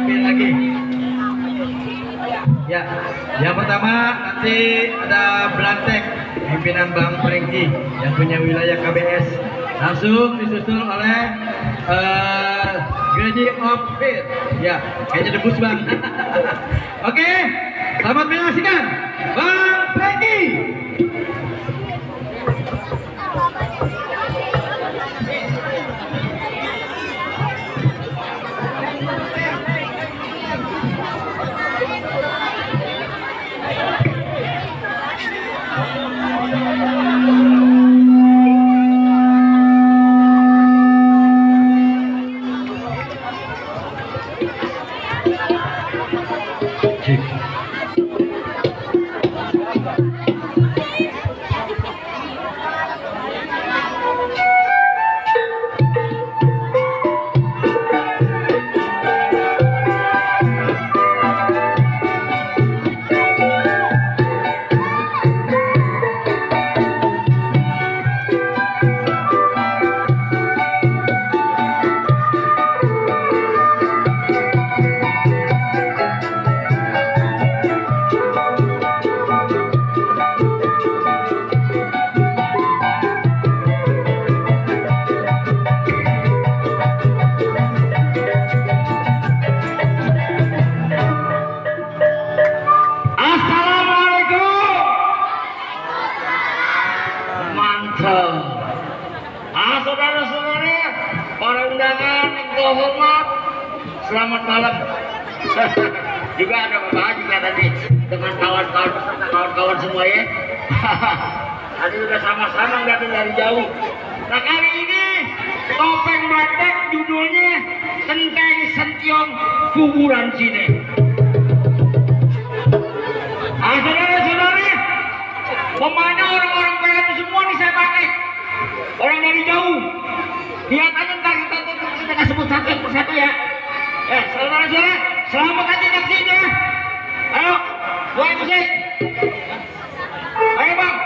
siapin lagi. Ya, yang pertama nanti ada Blantek, pimpinan Bang Franky yang punya wilayah KBS. Langsung disusul oleh Grading of Fit. Ya, kayaknya debus Bang. Oke, selamat menyaksikan Bang Franky. Saudara-saudara, para undangan yang terhormat, selamat malam. Juga ada Bapak juga tadi dengan kawan-kawan beserta kawan-kawan semua ya. Tadi sudah sama-sama datang dari jauh. Nah kali ini topeng batik judulnya Genteng Sentiong Kuburan Cine. Saudara-saudara, pemainnya orang-orang PHP semua nih saya pakai. Orang dari jauh. Lihat aja ntar kita sebut satu persatu ya. Saudara-saudara, selamat aja taksinya. Ayo, mulai musik. Ayo Bang.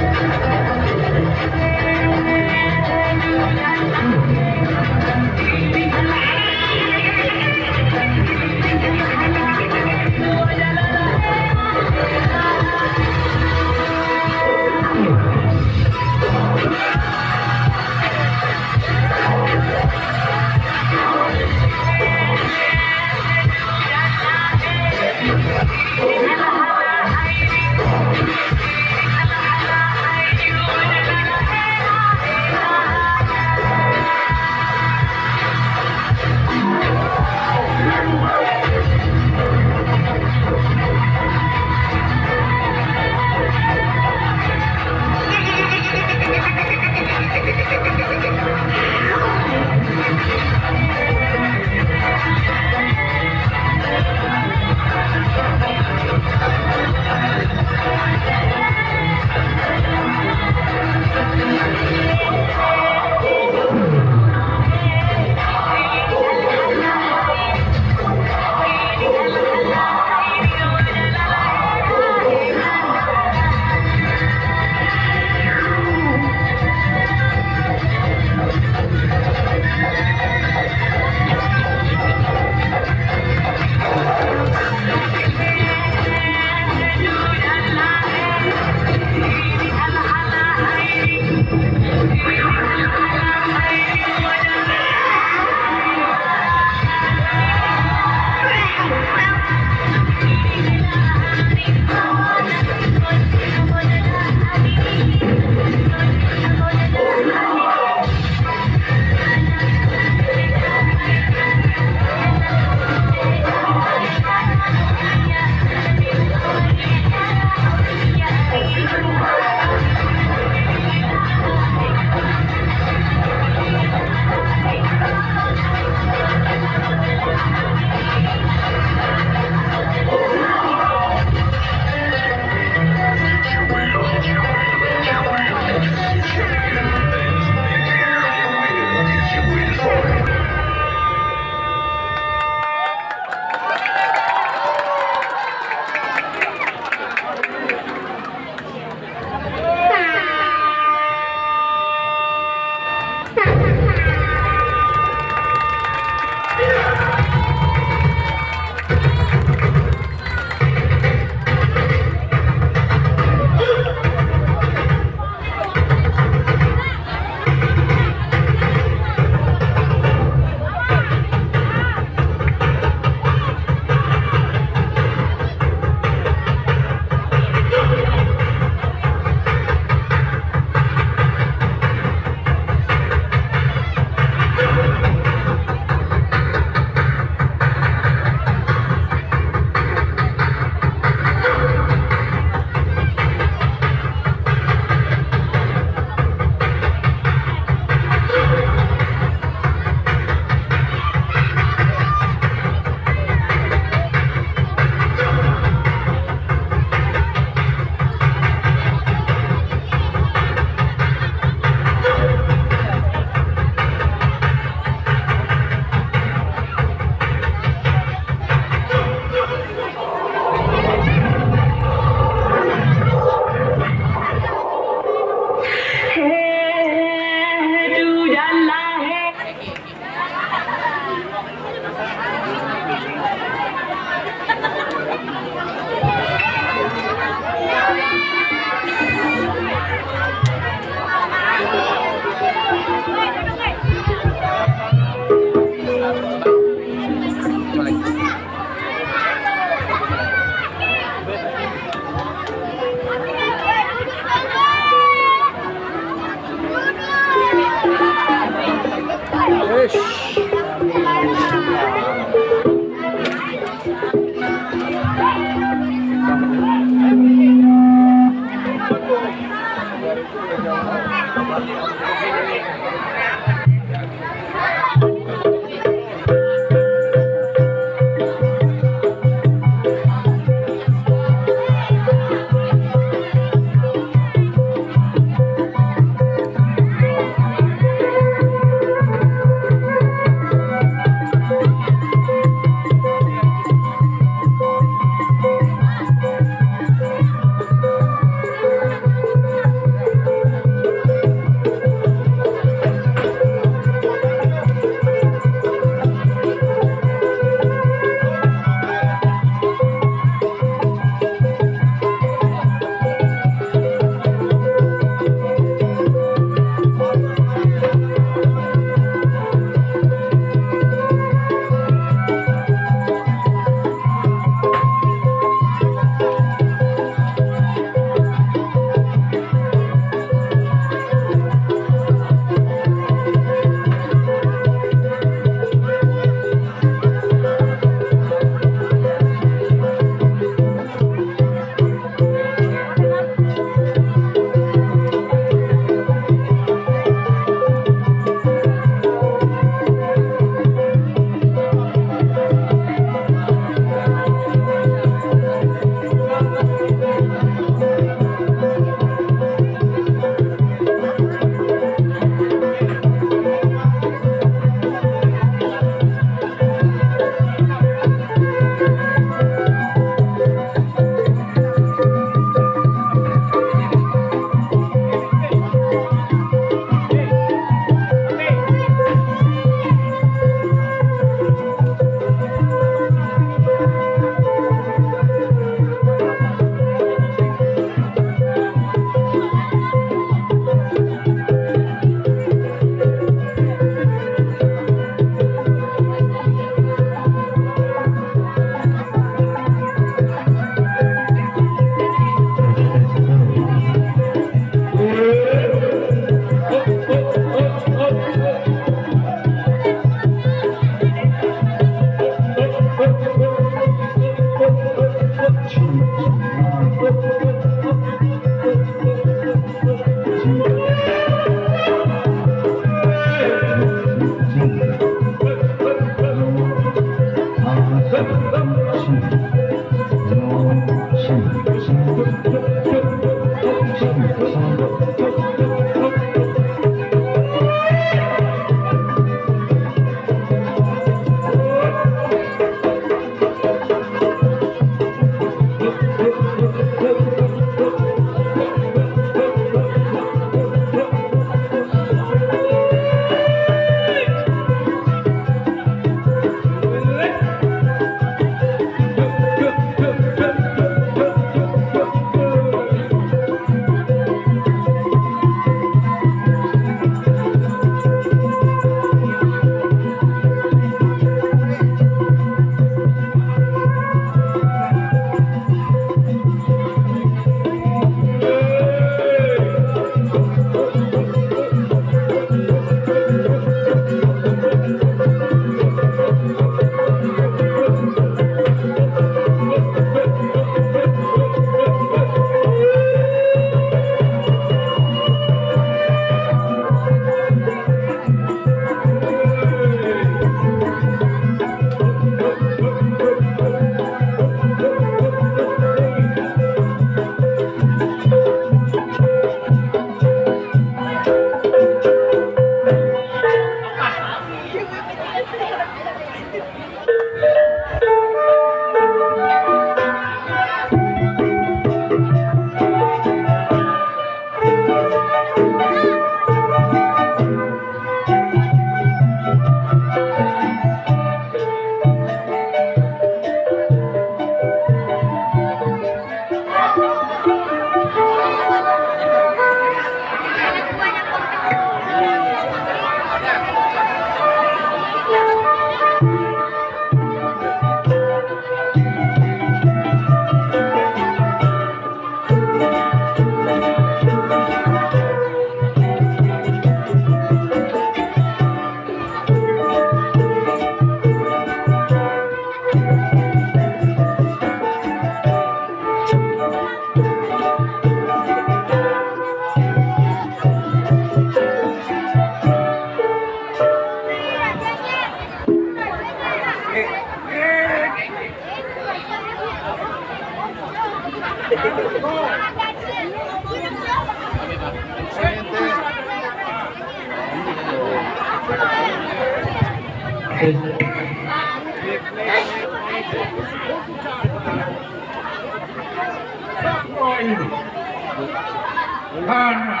Karena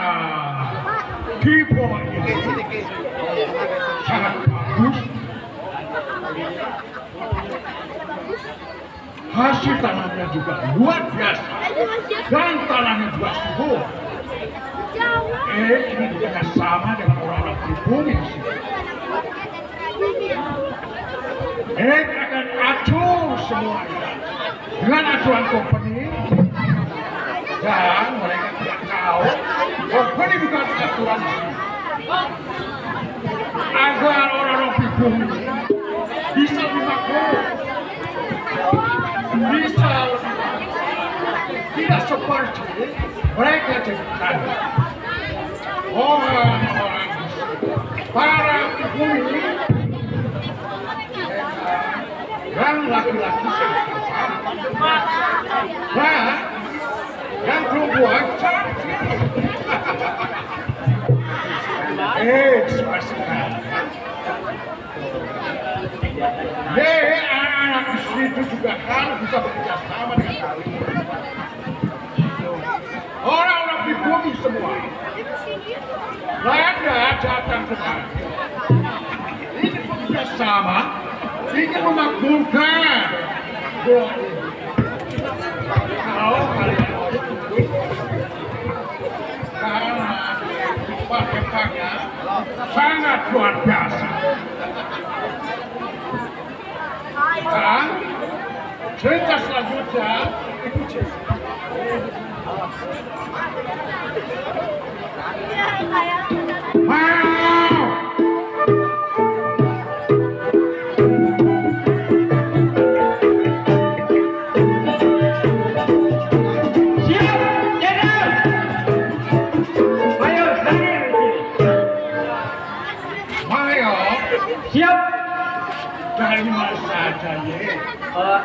tipe ini sangat bagus, hasil tanamnya juga luar biasa dan tanahnya juga subur. Ini tidak sama dengan orang-orang pribumi di sini. Akan atur semuanya dengan aturan company, dan mereka tidak tahu company bukan aturan di sini. Agar orang-orang pribumi bisa dimakmur, bisa tidak seperti mereka jadikan orang-orang para pribumi yang laki-laki dan yang perempuan cantik. Suka sekali. Anak-anak di situ juga kan bisa bekerja sama dengan kalian. Orang-orang di bumi semua. Belanda datang ke kami. Ini bekerja sama, ingin memakmurkan doa ini. Kalau kalian mau ikut, karena pakai-pakai sangat luar biasa. Dan cerita selanjutnya ikuti. Wow!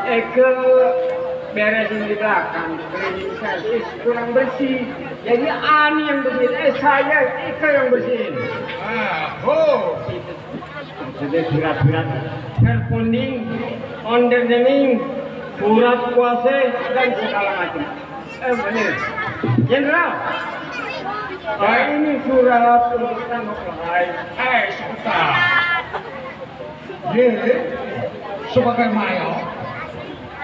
Eke beresin di belakang, cleaning service kurang bersih. Jadi Ani yang bersihin, saya Eke yang bersihin. Sudah surat-surat teleponing, onderneming, surat kuasa dan segala macam. Benar, Jenderal. Ini surat untuk tanggung lain. Sebentar. Ye, sebagai mayor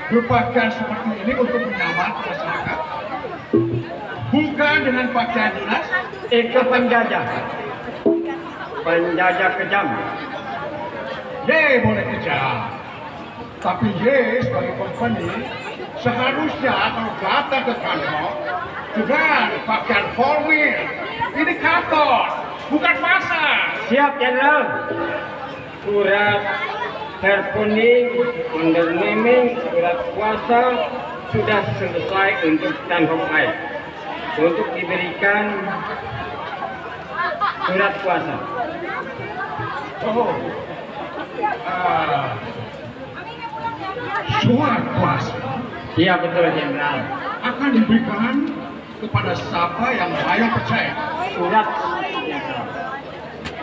berpakaian seperti ini untuk menyamar masyarakat, bukan dengan pakaian dinas. Eke penjajah kejam. Ye boleh kejam, tapi Ye sebagai company seharusnya kalau datang ke kantor dengan pakaian formal. Ini kantor, bukan pasar. Siap, Jenderal. Surat teleponing, onderneming, surat kuasa sudah selesai untuk Tan Hok Ai. Untuk diberikan surat kuasa. Surat kuasa Iya betul, Jenderal. akan diberikan kepada siapa yang mayor percaya. Surat, Jenderal.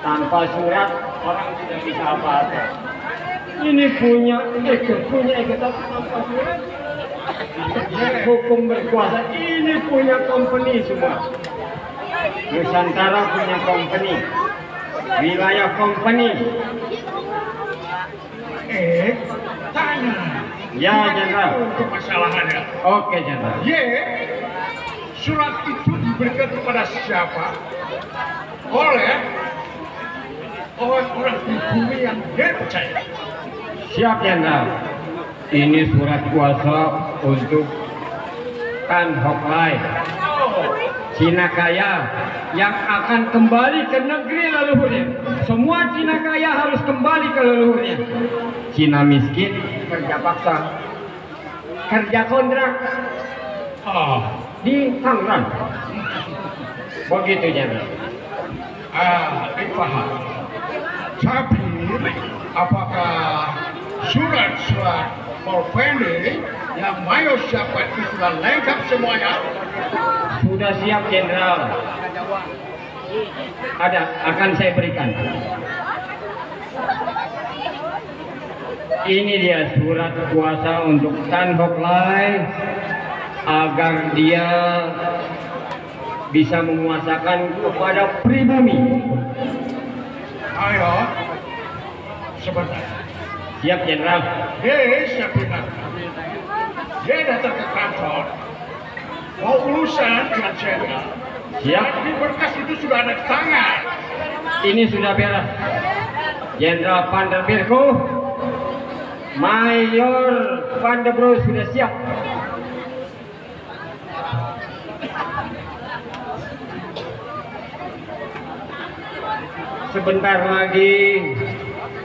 Tanpa surat orang tidak bisa apa-apa. Ini punya Eke tapi tanpa surat. Hukum berkuasa ini punya company semua. Nusantara punya company, wilayah company. Tanya. Ya, Jenderal. Untuk masalahannya. Oke, Jenderal. Ye, surat itu diberikan kepada siapa? Oleh orang-orang di bumi yang dia percaya. Siap, Jenderal. Ini surat kuasa untuk Tan Hok Ai, Cina kaya yang akan kembali ke negeri leluhurnya. Semua Cina kaya harus kembali ke leluhurnya. Cina miskin kerja paksa, kerja kontrak di Tangerang. Begitu, Jenderal. Paham. Tapi apakah surat-surat Morfendi yang mayor siapkan itu sudah lengkap semuanya? Sudah siap, Jenderal. Ada, akan saya berikan. Ini dia surat kuasa untuk Tan Hok Ai agar dia bisa menguasakan kepada pribumi. Ayo, sebentar. Siap, Jenderal. Siap ingat. Dia datang ke kantor, mau urusan dengan jenderal. Siap. Di berkas itu sudah ada di tangan. Ini sudah beres. Jenderal Van der Birko, Mayor Van der Bro sudah siap. Sebentar lagi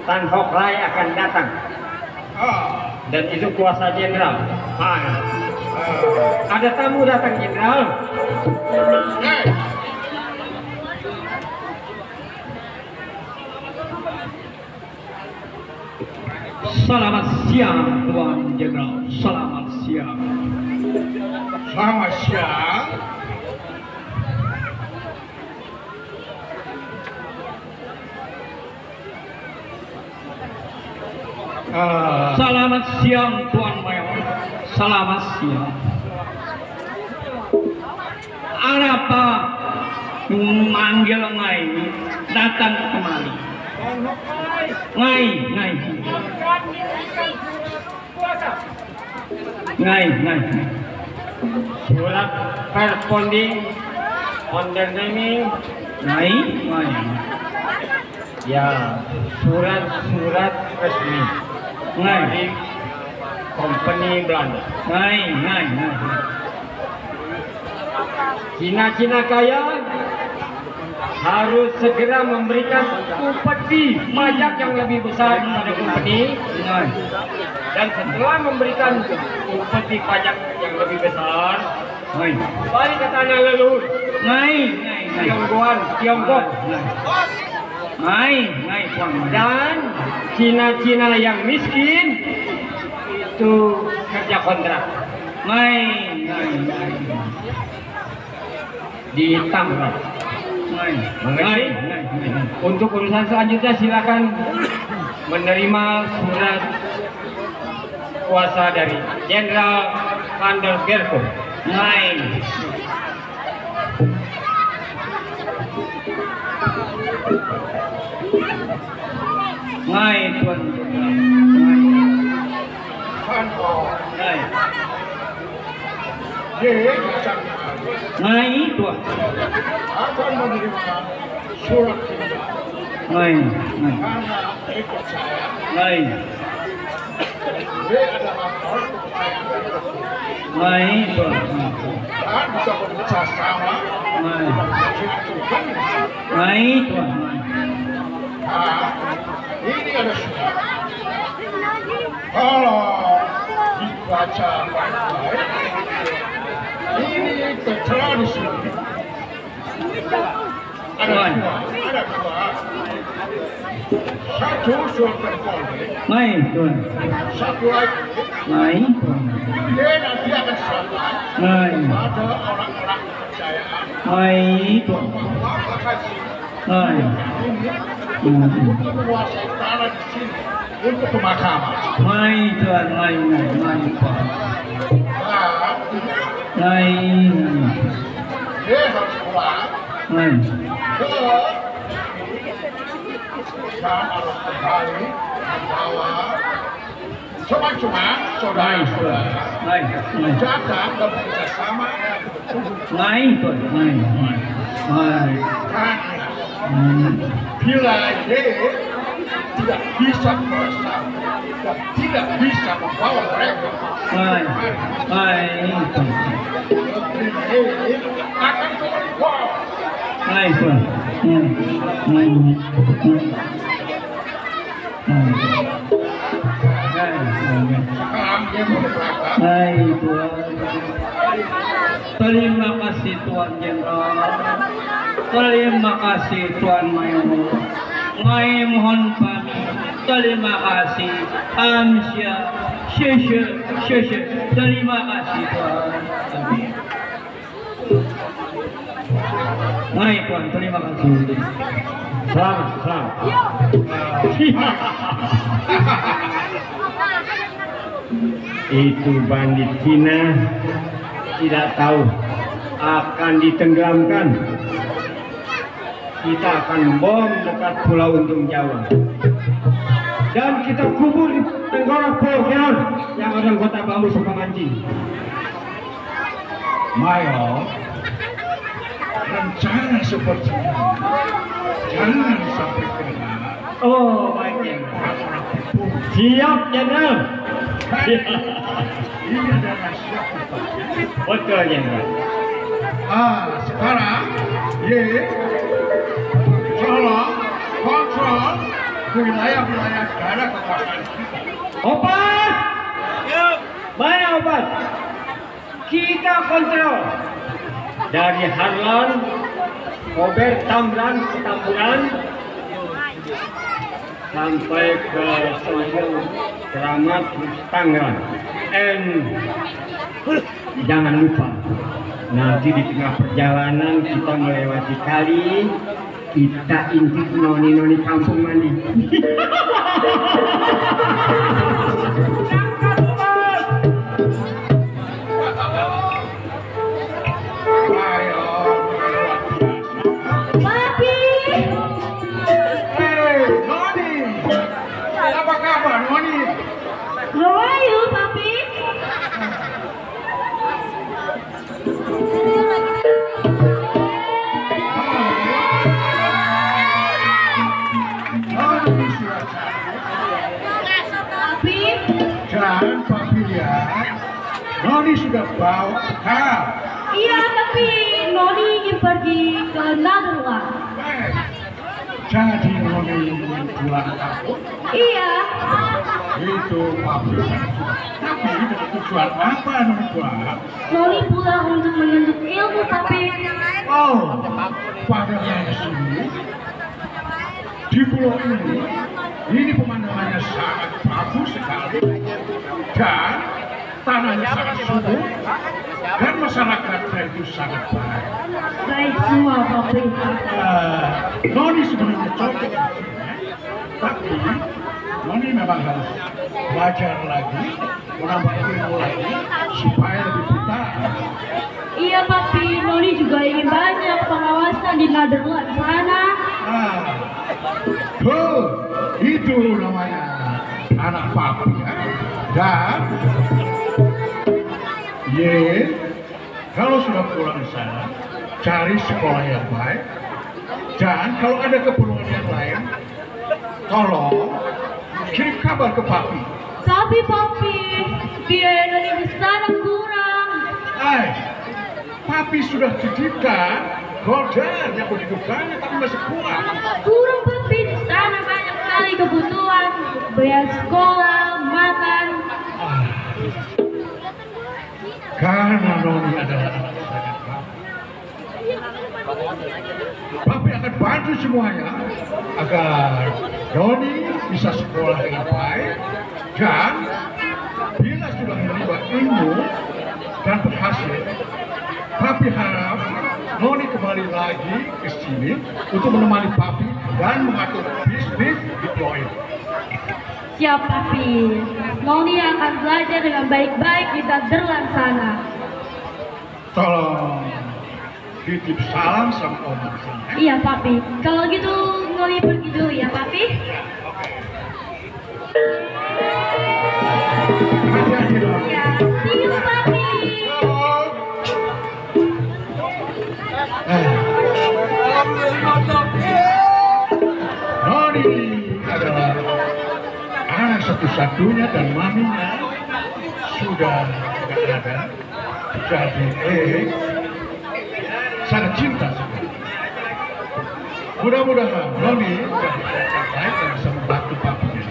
Tan Hok Ai akan datang. Dan itu kuasa Jenderal. Ada tamu datang, Jenderal. Selamat siang, Tuan Jenderal. Selamat siang. Selamat siang. Selamat siang, Tuan Mayor. Selamat siang. Apa memanggil Ngai datang kemari? Ngai. Surat corresponding onderneming Ngai. Ya, surat resmi dari company Belanda. Ngai. Cina kaya harus segera memberikan upeti pajak yang lebih besar kepada company. Dan setelah memberikan upeti pajak yang lebih besar, balik ke tanah leluhur. Tiongkok. Dan Cina yang miskin itu kerja kontrak. Main. Di Tangerang. Main. Untuk urusan selanjutnya silakan menerima surat kuasa dari Jenderal Van der Berko. Main. Main tuan. Main. Main tuan. akan menerima surat ini Main. karena ikut saya. Main. Dia adalah orang kepercayaan Main tuan. dan bisa bekerja sama Main. dengan Tuhan. Main tuan. Nah, ini ada surat. Kalau dibaca baik-baik, ini tertera di sini. Ada dua. Satu surat terkonek, Main tuan. satu lagi Main tuan. dia nanti akan diserahkan Main. pada orang-orang kepercayaan Main tuan. bahwa haji Main. untuk menguasai tanah di sini untuk pemakaman. Main tuan. Main tuan. Nah, Main. dia harus pulang Main. ke dan harus kembali membawa cuma saudara-saudara Main. datang dan bekerja sama Main tuan. Main. karena bila dia tidak bisa bersama dan tidak bisa membawa mereka Main. Tuan. ini akan kembali pulang. Main tuan. Main. Sekarang dia mau berangkat. Hai Tuhan. Terima kasih Tuan Jenderal. Terima kasih Tuan Mayor. Mai mohon pamit. Terima kasih. Amsya. Syeshe. Terima kasih Tuan. Amin. Mai Tuan, terima kasih. Selamat. Itu bandit Cina tidak tahu akan ditenggelamkan. Kita akan bom dekat Pulau Untung Jawa dan kita kubur di tenggorok Pulau Keron yang ada di Kota Bambu Sukamanci. Mayor, rencana seperti ini jangan sampai kena Oh, baik Jenderal. Siap Jenderal. ini adalah siapa? Betul Jenderal. Sekarang tolong kontrol wilayah-wilayah daerah kekuasaan kita. Obat! Mana obat? Kita kontrol dari Harlan, Kober, Tamran, Petamburan sampai ke Selatan, Keramat, Tangerang. Jangan lupa, nanti di tengah perjalanan kita melewati kali, kita intip noni-noni kampung mandi. Papi, Noni, apa kabar Noni? how are you, Papi? Noni sudah cantik. Papi, Dan papi lihat, Noni sudah bawa bekal. iya tapi Noni ingin pergi ke Nadarua. Jadi Noni pulang kampung. Iya, Itu papi. Tapi dengan tujuan apa Noni pulang? Noni pulang untuk menuntut ilmu, Papi. Oh, padahal di sini di pulau ini pemandangannya sangat bagus sekali. dan tanahnya sangat subur dan masyarakatnya itu sangat baik. Baik semua, Papi. Noni sebenarnya cocok di sini, tapi Noni memang harus belajar lagi, menambah ilmu lagi supaya lebih pintar. Iya, Papi. Noni juga ingin banyak pengawasan di Netherlands sana. Tuh, itu namanya anak papi ya. Dan kalau sudah pulang di sana, cari sekolah yang baik. Dan kalau ada keperluan yang lain, tolong kirim kabar ke papi. Tapi, Papi, biaya Noni di sana kurang. Papi sudah titipkan gorden yang begitu banyak tapi masih kurang. Kurang, Papi. Di sana banyak sekali kebutuhan. Biaya sekolah, makan. Karena Noni adalah anak kesayangan Papi akan bantu semuanya agar Noni bisa sekolah dengan baik, dan bila sudah menimba ilmu dan berhasil, Papi harap Noni kembali lagi ke sini untuk menemani Papi dan mengatur bisnis di proyek. Siap, Papi. Noni akan belajar dengan baik-baik di Netherlands sana. Tolong titip salam sama Om di sini. Iya, Papi. Kalau gitu, Noni pergi dulu ya, Papi. Hati-hati dong. Ya, see you, Papi. Noni adalah anak satu-satunya dan maminya sudah tidak ada. Jadi sangat cinta sekali. Mudah-mudahan Noni jadi orang baik dan bisa membantu papinya.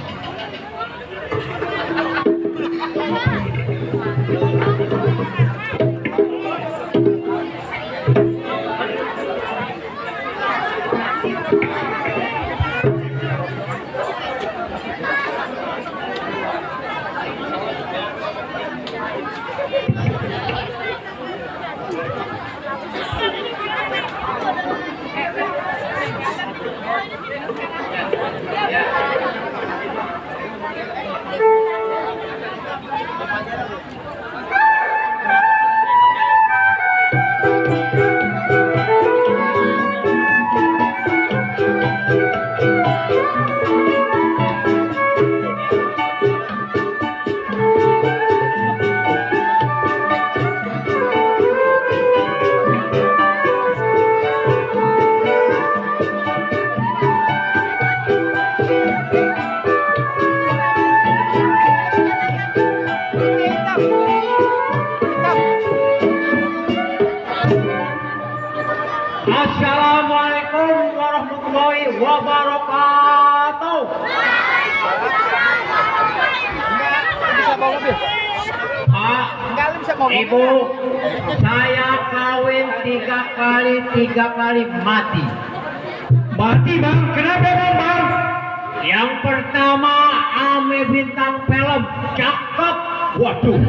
Assalamualaikum warahmatullahi wabarakatuh. Pak, Ibu, saya kawin 3 kali mati. Mati, Bang? Kenapa, Bang? Yang pertama, ame bintang film, cakep. Waduh,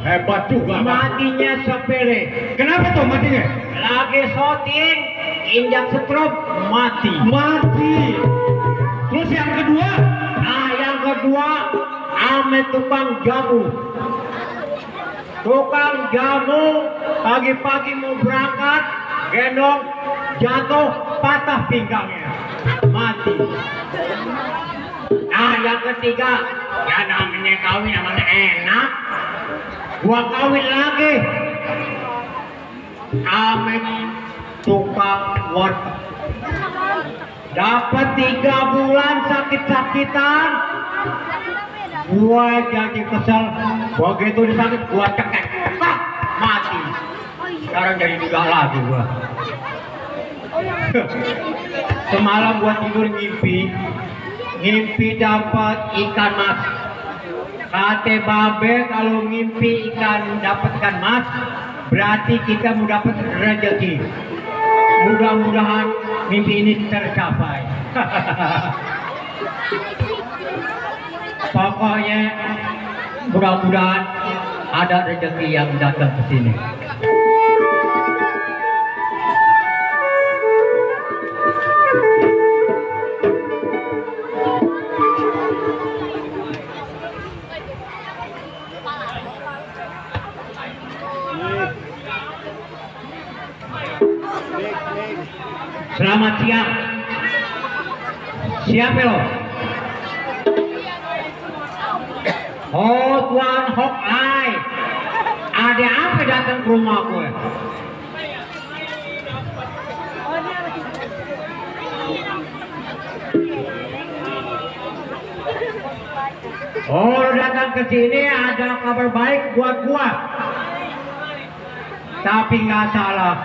hebat juga, Bang. Matinya sepele. Kenapa tuh matinya? Lagi syuting, injak strob, mati. Terus yang kedua? Nah, yang kedua, ame tukang jamu. Tukang jamu pagi-pagi mau berangkat, gendong, jatuh, patah pinggangnya, mati. Nah, yang ketiga, ya namanya kawin namanya enak. Gua kawin lagi, amin tukang word. Dapat 3 bulan sakit-sakitan, gua jadi kesel. Begitu disakit, gua cekek, mati. Sekarang jadi 3 lagi gua. Semalam gua tidur ngimpi dapat ikan mas. Kate babe, kalau ngimpi ikan dapatkan mas, berarti kita mau dapat rezeki. Mudah-mudahan mimpi ini tercapai. Pokoknya Mudah-mudahan ada rezeki yang datang ke sini. Selamat siang. Siapa lo? Oh, Tuan Hawkeye. Ada apa datang ke rumah gue? Oh, datang ke sini ada kabar baik buat gua. Tapi nggak salah.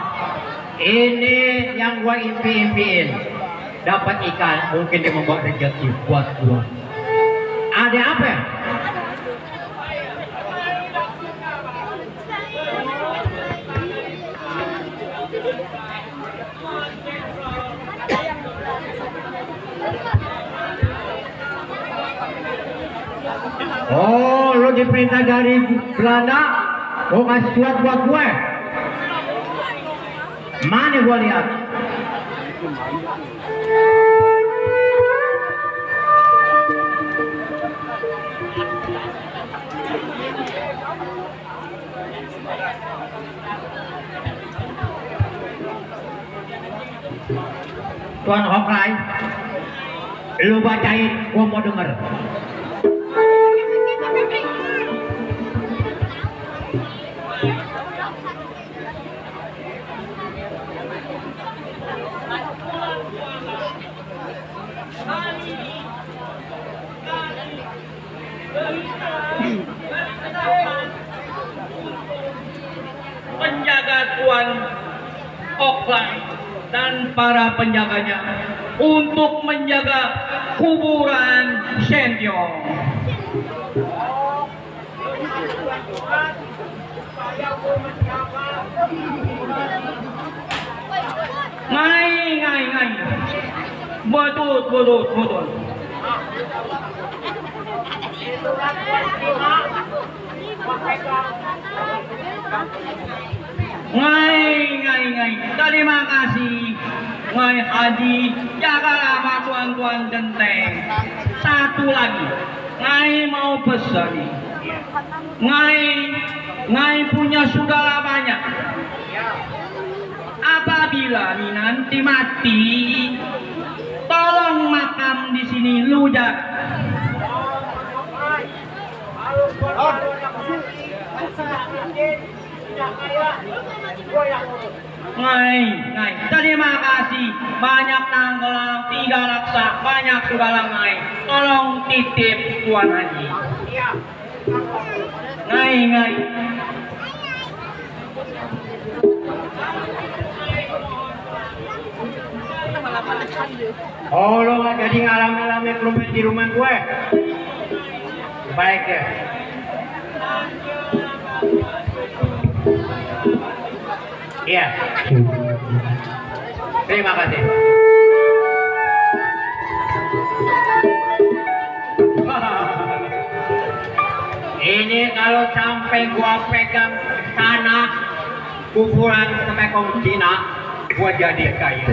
Ini yang gua impi-impiin. Dapat ikan, mungkin dia membawa rezeki buat gua. Ada apa? Oh, lo diperintah dari Belanda, mau kasih surat buat gue. Mana gue lihat? Tuan Hawkeye, lu bacain, gue mau denger. Penjaga Tuan Hawkeye dan para penjaganya untuk menjaga kuburan Shendyong. Ngai. Betul. Ngai. Terima kasih, Ngai Haji. Jaga lama tuan-tuan genteng. Satu lagi, Ngai mau pesan. Ngai punya saudara banyak. Apabila nih nanti mati, tolong makam di sini lu jaga. Ngai, terima kasih. Banyak tanggelam, 3 laksa, banyak segala Ngai. Tolong titip Tuan Haji. Ngai. Oh, lo gak jadi ngalami kerumet di rumah gue? Baik ya. Iya. Terima kasih. Ini kalau sampai gua pegang tanah kuburan Semekong Cina, gua jadi kaya.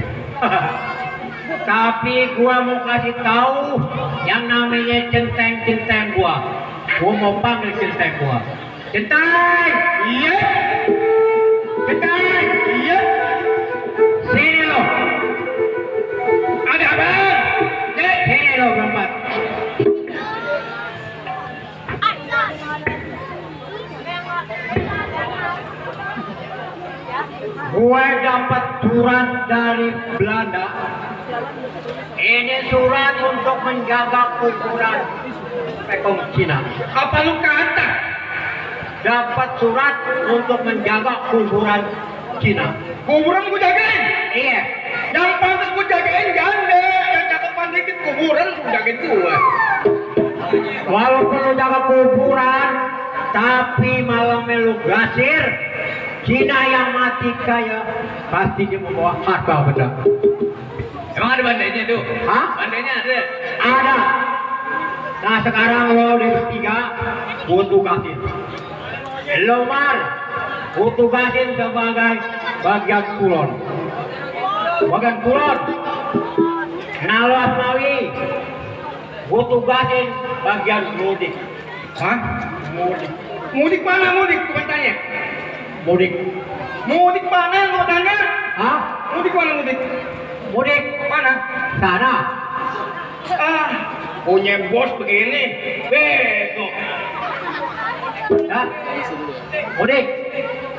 Tapi gua mau kasih tahu yang namanya centeng gua. Gua mau panggil centeng gua. Centeng! Iya! Centeng! Iya! Sini lo! Ada apa? Sini lo berempat. Gue dapat surat dari Belanda. Ini surat untuk menjaga kuburan Semekong Cina. Apa lu kata? Dapat surat untuk menjaga kuburan Cina. Kuburan gue jagain? Iya. Yang pantas gue jagain janda. Yang cakepan dikit kuburan gue jagain gue. Walaupun lu jaga kuburan, tapi malamnya lu gasir, Cina yang mati kaya pasti dia membawa harta benda. Emang ada bandanya tuh? Hah? Bandanya ada? Ada. Nah sekarang lo di bertiga, gue tugasin. Lo Mar, gue tugasin sebagai bagian kulon. Bagian kulon. Nah lo Asmawi, gue tugasin bagian mudik. Hah? Mudik. Mudik mana mudik? Bukan tanya. Mudik. Mudik mana lu tanya? Hah? Mudik mana mudik? Mudik Mana? sana. Ah, punya bos begini. Besok. Hah? Mudik.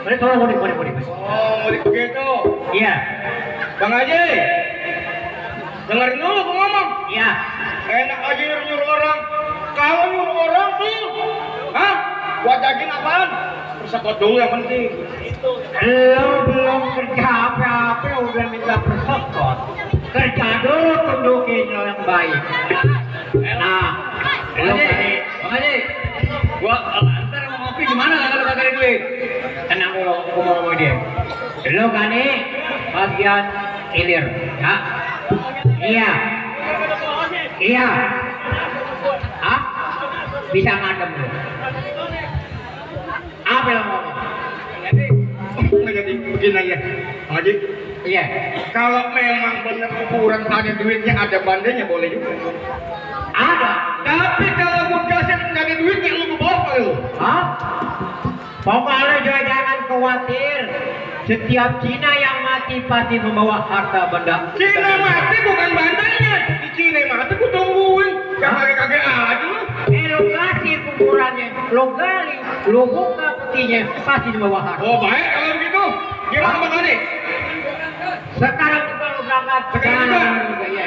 Mudik tolong mudik. Oh, mudik begitu. Iya. Bang Haji, dengerin dulu gua ngomong. Iya. Enak aja nyuruh orang. Kalau nyuruh orang tuh, hah? Buat daging apaan? Persekot dulu yang penting. Lo belum kerja apa-apa udah minta persekot. Kerja dulu tunjukin lo yang baik. Nah, lo Bang Haji, gua antar mau ngopi gimana kalau kagak ada duit? tenang dulu, aku mau ngomong dia. Lo kan nih bagian hilir, ya? Iya. Iya. Hah? Bisa ngadem lo. Apa lo ngomong? Nggak jadi begini aja, Bang Haji. Iya. Kalau memang benar kuburan ada duitnya, ada bandenya boleh juga. Ada. Tapi kalau gua kasih nggak ada duitnya, lu bawa lu. Hah? Pokoknya jangan khawatir. Setiap Cina yang mati pasti membawa harta benda. Cina mati bukan bandanya. Di Cina mati gua tungguin. Kagak aja lu. Lo kasih kuburannya, lo gali, lo buka petinya, pasti dibawa harta. Oh baik kalau begitu. Gimana Bang Haji? Sekarang juga lo berangkat. Sekarang juga? Iya.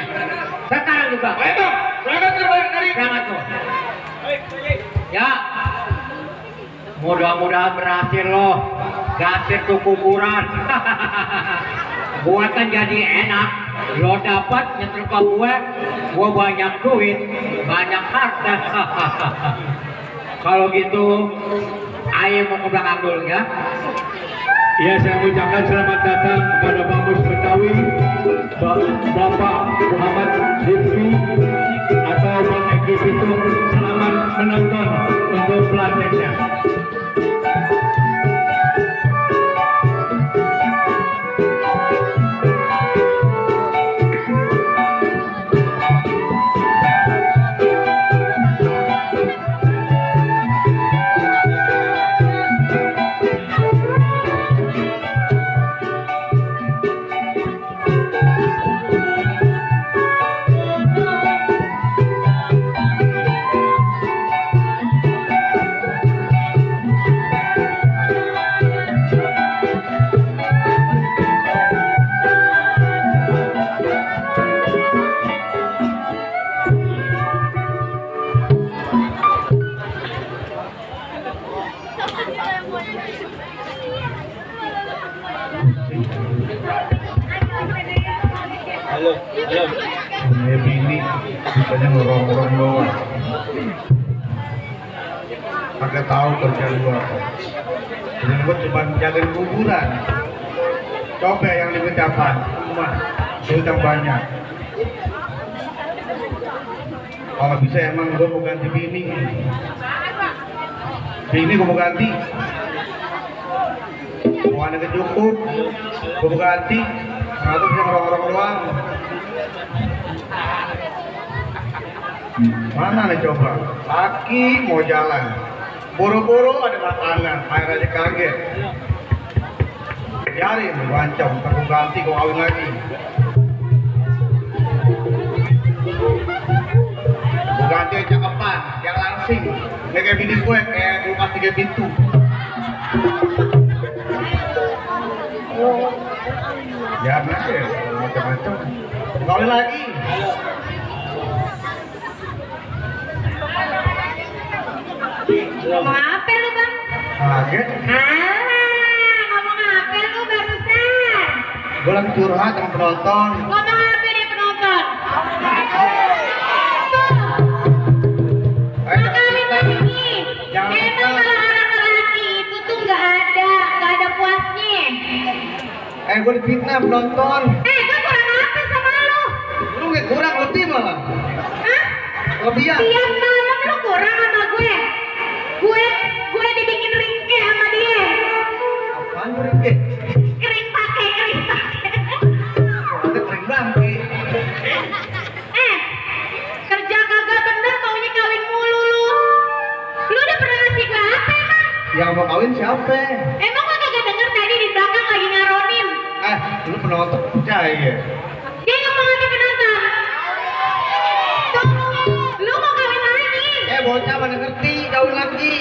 Sekarang juga. Baik Bang, berangkat terbaik dari. Berangkat tuh. Ya. Mudah-mudahan berhasil lo. Gasir tuh kuburan. Gua kan jadi enak. Lo dapat nyetruk ke gue banyak duit, banyak harta. Kalau gitu, ayo mau ke belakang dulu ya. Ya, saya mengucapkan selamat datang kepada Bang Mus Betawi, Bapak Muhammad Zidri atau Bang Eki Pitung. Selamat menonton untuk pelatihannya. Halo. Punya bini, bukannya ngerong-ngerong doang. Kagak tahu kerjaan gua apa. Dan gua cuma jagain kuburan. Coba yang di pejabat, rumah, utang banyak. Kalau bisa emang gua mau ganti bini. Bini gua mau ganti. Mau anaknya cukup, gua mau ganti. Atau bisa ngerong-ngerong doang. Mana nih coba? Laki mau jalan, boro-boro ada makanan, air aja kaget. Biarin, wancam, ntar gua ganti, gua kawin lagi. Gua ganti aja cakapan, yang langsing. Nggak kayak bini gue, kayak kulkas 3 pintu. Ya aja, macam-macam. Kawin lagi. Ngomong apa lu bang? Kaget. Ngomong apa lu barusan? Gue lagi curhat sama penonton. Ngomong apa nih penonton? Makalin lagi. Jangan Emang lupa. kalau orang lelaki itu tuh nggak ada puasnya. Gue difitnah penonton. Gue kurang apa sama lu? Lu nggak kurang, lebih malah. Hah? Lebihan. Tiap malam orang sama gue. Gue dibikin ringke sama dia. Apaan tuh Ringke? Kering pakai. Ada kering bangke. Kerja kagak bener maunya kawin mulu lu. Lu udah pernah ngasih gue apa emang? Yang mau kawin siapa? Emang gue kagak denger tadi di belakang lagi ngaronin. Lu penonton percaya? Dia ngomong apa penonton? Tuh, lu mau kawin lagi? Bocah mana ngerti kawin lagi?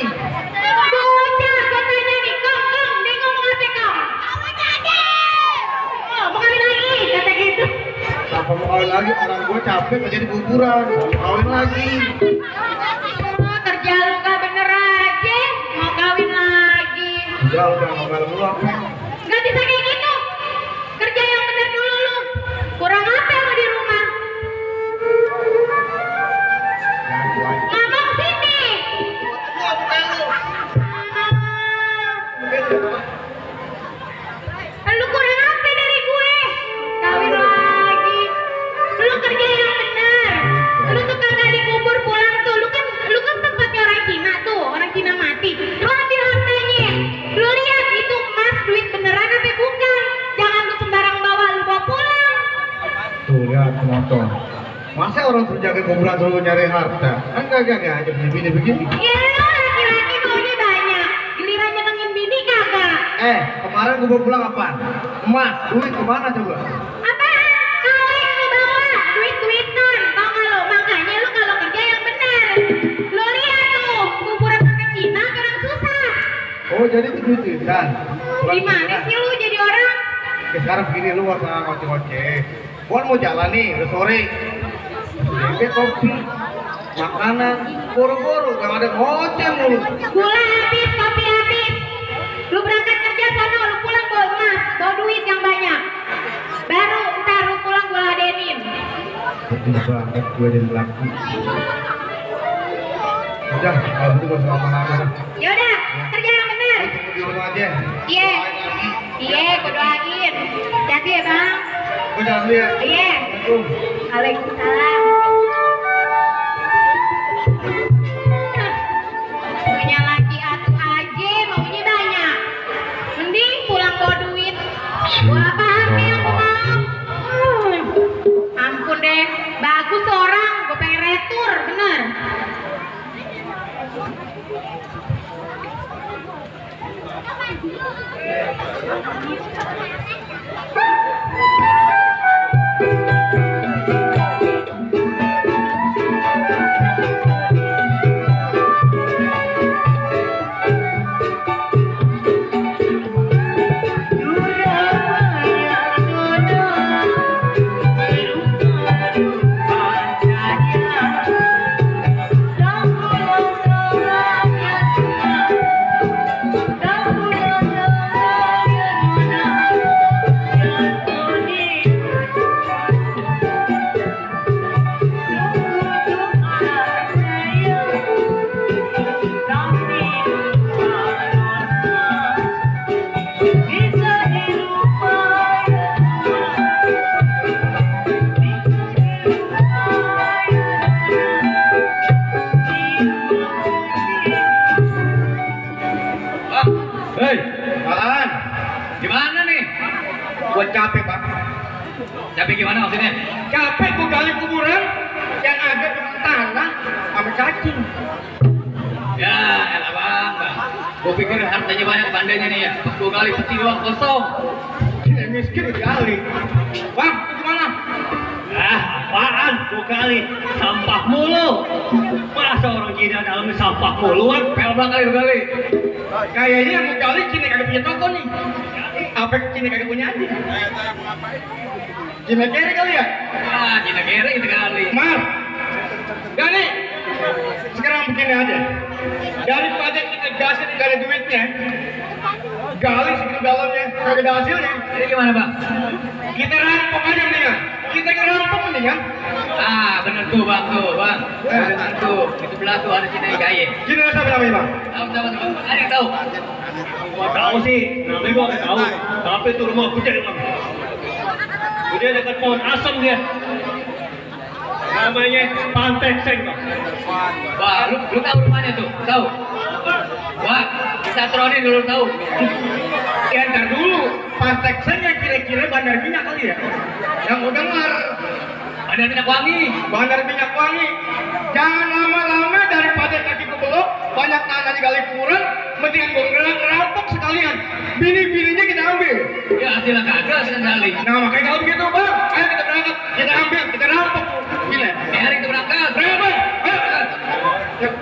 Bocah, gue tanya nih, Kong, dia ngomong apa Kong? Oh, mau kawin lagi, kata gitu. Siapa mau kawin lagi? Orang gue capek kerja di kuburan. Mau kawin lagi. Oh, kerja lu gak bener aja, mau kawin lagi. Udah ngomel mulu apa? Gak bisa kayak gitu. Kerja yang bener dulu lu. Kurang apa lu di rumah? Ngomong sini. Lu kurang apa dari gue? Kawin lagi. Lu kerja yang bener. Lu tuh kagak dikubur pulang tuh. Lu kan tempatnya orang Cina tuh, orang Cina mati. Lu ambil hartanya. Lu lihat itu emas duit beneran apa bukan? Jangan lu sembarang bawa, lu bawa pulang. Tuh lihat penonton. Masa orang suruh jaga kuburan selalu nyari harta? Kan kagak aja begini. Ya lu laki-laki maunya banyak. Giliran nyenengin bini kagak. Kemarin gue bawa pulang apaan? Emas, duit kemana coba? Apaan? Kaleng lu bawa, duit-duitan. Tau gak lu? Makanya lu kalau kerja yang bener. Lu lihat tuh, kuburan pakai Cina orang susah. Oh jadi itu duit-duitan? Gimana sih lu jadi orang? Sekarang begini lu gak usah ngoceh-ngoceh. Gua mau jalan nih, udah sore. Bebe kopi, makanan, boro-boro, gak ada ngoceh mulu. Gula habis, kopi habis. Lu berangkat kerja sana, lu pulang bawa emas, bawa duit yang banyak. Baru ntar lu pulang gua ladenin. Betul banget gue dan laki. Udah, kalau gitu gua usah lama-lama. Yaudah, kerja yang bener. Tunggu di rumah aja. Iya, gua doain. Hati ya bang. Gua jalan dulu ya. Iya. Assalamualaikum. Waalaikumsalam. Punya laki atuh aja maunya banyak. Mending pulang bawa duit. Bawa apa aja yang gua mau. Ampun deh, bagus orang. Gua pengen retur, bener. Hei, Apaan? gimana nih? Gua capek pak. Capek gimana maksudnya? Capek gua gali kuburan Yang ada cuma tanah sama cacing. Ya, elah bang. Gua pikir hartanya banyak pandainya nih ya. Pas gua gali peti doang kosong. Ini miskin kali. Bang, itu gimana? Apaan tuh kali? Sampah mulu. Masa orang Cina dalamnya sampah muluan? Pel bang kali. Kayaknya yang mau gali Cina kagak punya toko nih. Apa Cina kagak punya aja? Cina kere kali ya? Ah, Cina kere itu kali. Mar, gali. Sekarang begini aja. Daripada kita gasin gak ada duitnya, gali segitu dalamnya, kagak ada hasilnya. Jadi gimana bang? Kita rampok aja mendingan. Kita rampok mendingan. Ah, bener tuh bang. Bener tuh. Di sebelah tuh ada Cina yang kaya. Cina siapa namanya bang? Tahu. Ada yang tahu? Gua tahu sih, namanya gua nggak tahu. Tapi itu rumah gede bang. Gede dekat pohon asam dia. Namanya Pantekseng bang. Wah, lu tahu rumahnya tuh? Tahu? Wah, kita tronin dulu tahu. Ya ntar dulu, Panteksennya kira-kira Bandar Minyak kali ya? Yang mau dengar, Bandar Minyak Wangi. Bandar Minyak Wangi. Jangan lama-lama daripada kaki kebelok, banyak tanah di gali kuburan, mendingan gue ngerampok sekalian. Bini-bininya kita ambil. Ya hasilnya kagak sekali. Nah makanya kalau begitu bang, ayo kita berangkat, kita ambil, kita rampok. Gila. Mari kita berangkat. Berangkat bang, ayo. Yuk.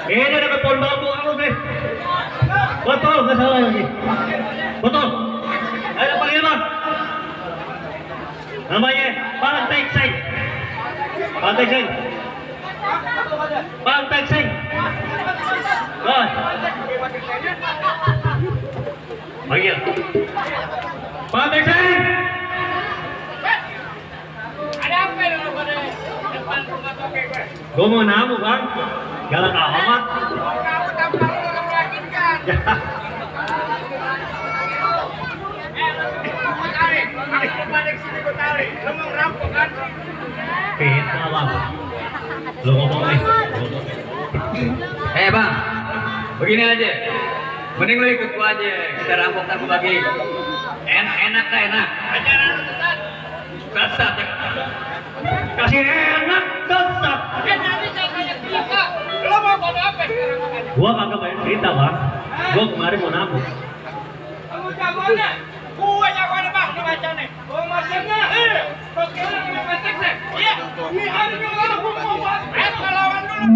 Ini ada pohon bambu kamu sih. Betul, nggak salah lagi. Betul. Ada panggil bang. Namanya Panteksen. Panteksen. Panteksen. Oh. Panggil. Panteksen. Ada apa dulu pada depan rumah toke gue? Gue mau namu bang. Galak amat. Kamu tampar orang lagi kan? Balik sini gue tarik, lo mau ngerampok kan? Kita bang. Lo ngomong nih. Bang, begini aja. Mending lo ikut gua aja. Kita rampok tak bagi. Enak lah enak. Ajaran lo sesat. Sesat. Kasih enak sesat. Nanti saya kayak cerita. Lo mau pada apa sekarang makanya? Gua kagak main cerita bang. Gua kemarin mau namu. Kamu jagoannya? Gue jagoannya bang, ini baca nih. Gue macamnya. Oke, ini Panteksen. Iya. Ini hari ini lawan gue mau buat. Lawan dulu.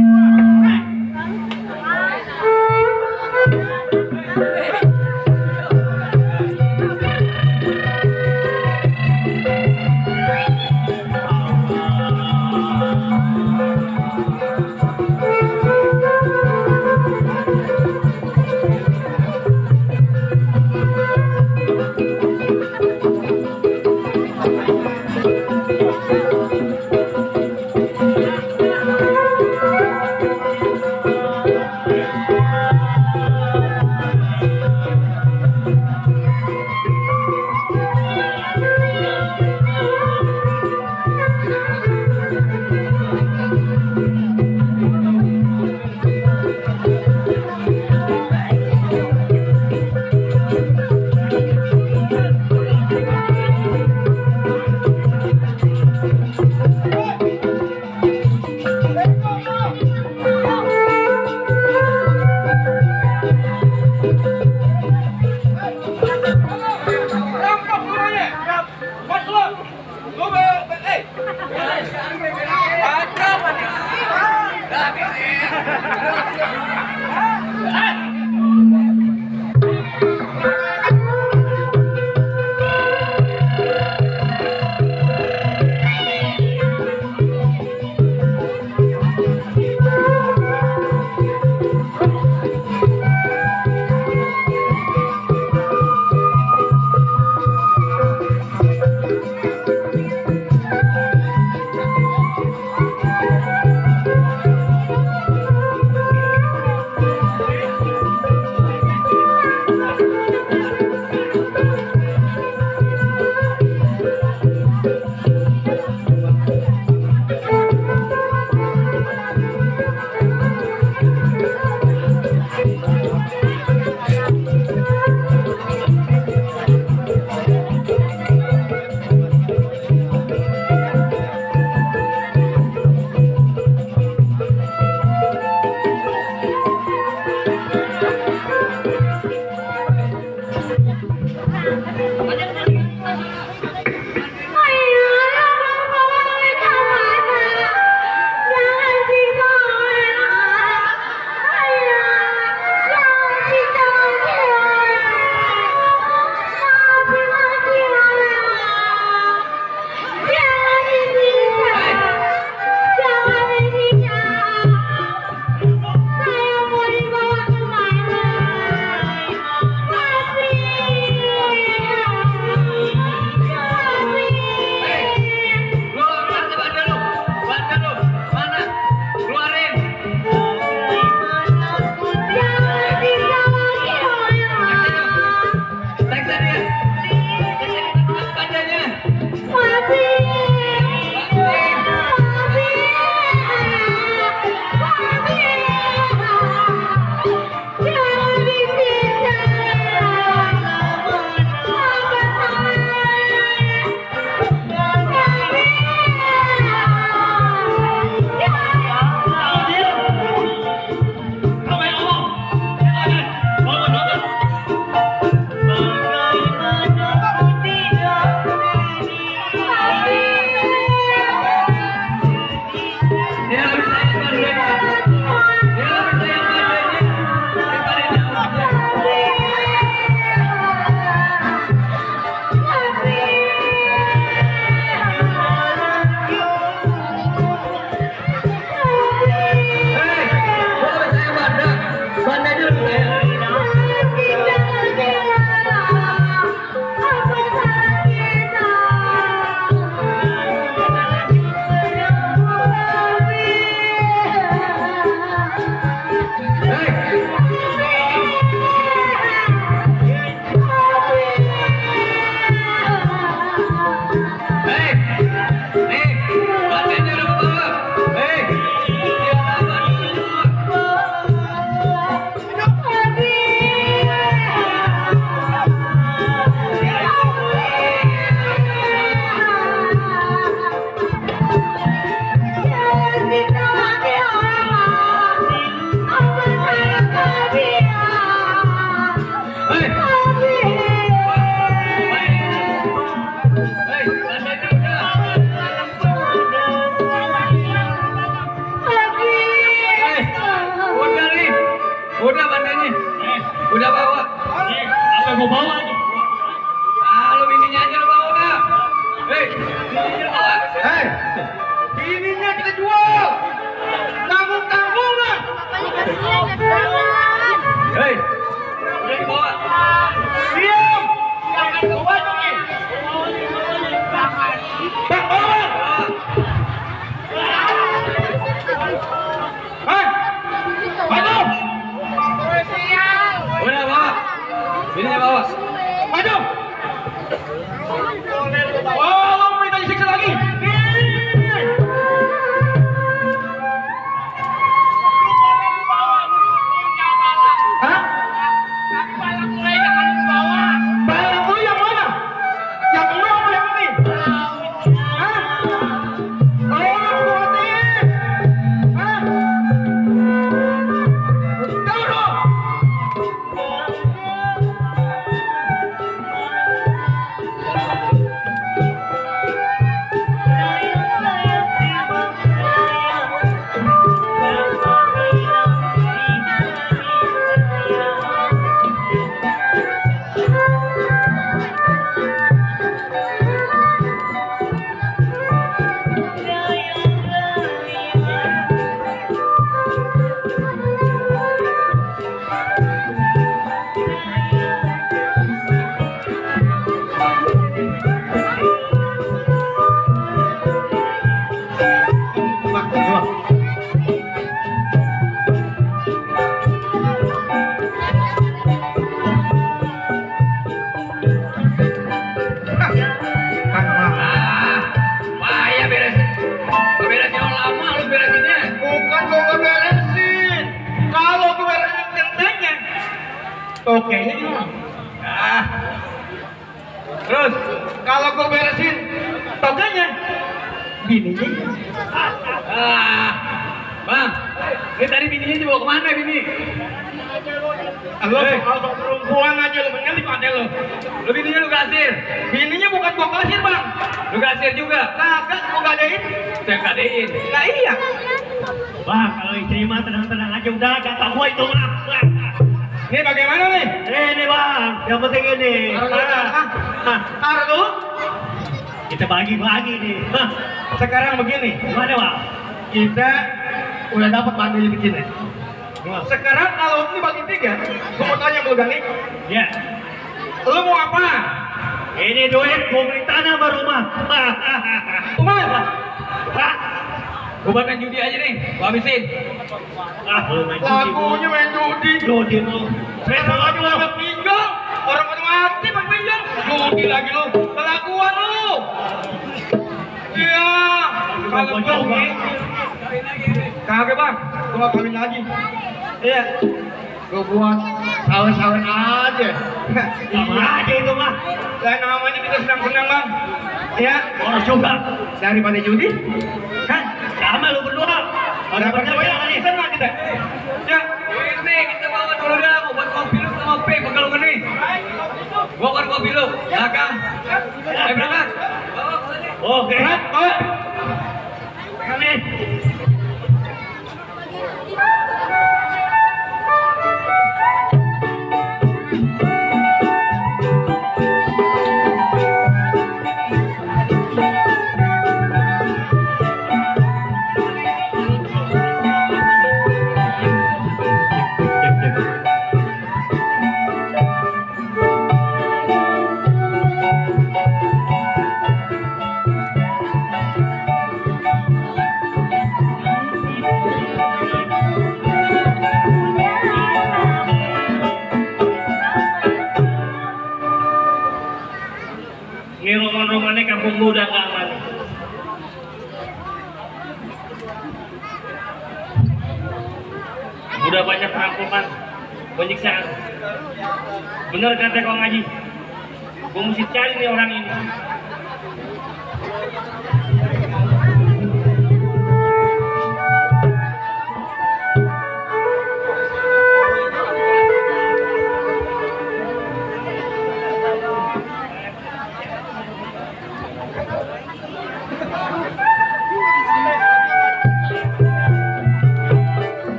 mau bawa nih. Ah, lu bininya aja lu bawa lah. Hei, bininya lu bawa. Hei, bininya kita jual. Tanggung-tanggungan. Hei, udah dibawa. Diam. Jangan bawa dong nih. Bang, bawa. Hei, maju. Udah bawa. Bininya bawa. Maju. Oh, lo minta disiksa lagi. Hah? Balang lu yang mana? Yang lu apa yang ini? Hah? Oh, buatin. Hah? Tahu dong. Bahaya beresin. Beresin lama lu beresinnya. Bukan gua nggak beresin. Kalau gua beresin gentengnya, tokenya di mana? Ah. Terus kalau gua beresin tokenya, bininya. Ah. Bang, ini tadi bininya dibawa kemana bini? Lo soal perempuan aja lo bener di pantai lo. Lu bininya lu gasir. Bininya bukan gua kasih bang. Lu gasir juga. Kagak gua gadein. Saya gadein. Nah iya. Bang, kalau istri mah tenang-tenang aja udah, kata gua itu mah. Ini bagaimana nih? Ini bang, yang penting ini. Taruh dulu. Kita bagi-bagi nih. Hah, Sekarang begini, gimana bang? kita udah dapat pandai bikinnya. Sekarang kalau ini bagi 3, gua mau tanya sama lu Dani, Ya, lu mau apa? ini duit gua beli tanah sama rumah. Umar, Hah? Gua buat main judi aja nih. Gua habisin. Ah, lu main judi. lagunya main judi. Judi lu. Saya Orang sama lagi lu. ada pinjam, orang pada mati pakai pinjam. Judi lagi lu, kelakuan lu. Iya, kalau Gua coba. begini, kagak bang, gua kawin lagi. Iya, gua buat sawit-sawit aja. Sama aja itu mah. Dan namanya kita senang-senang bang. Ya, Orang juga. daripada judi, Kan, sama lu berdua. Ada dapat banyak banyak nih. senang kita. Ya, Ini kita bawa dulu dah. Gua buat kopi lu sama P. Bakal lu nih. Gua buat kopi lu. Dagang. Ayo berangkat. Oke. berat, bawa. Amin. Ini roman-romannya kampung muda nggak aman. Udah banyak perampokan, penyiksaan. Bener kata Kong Haji. Gue mesti cari nih orang ini.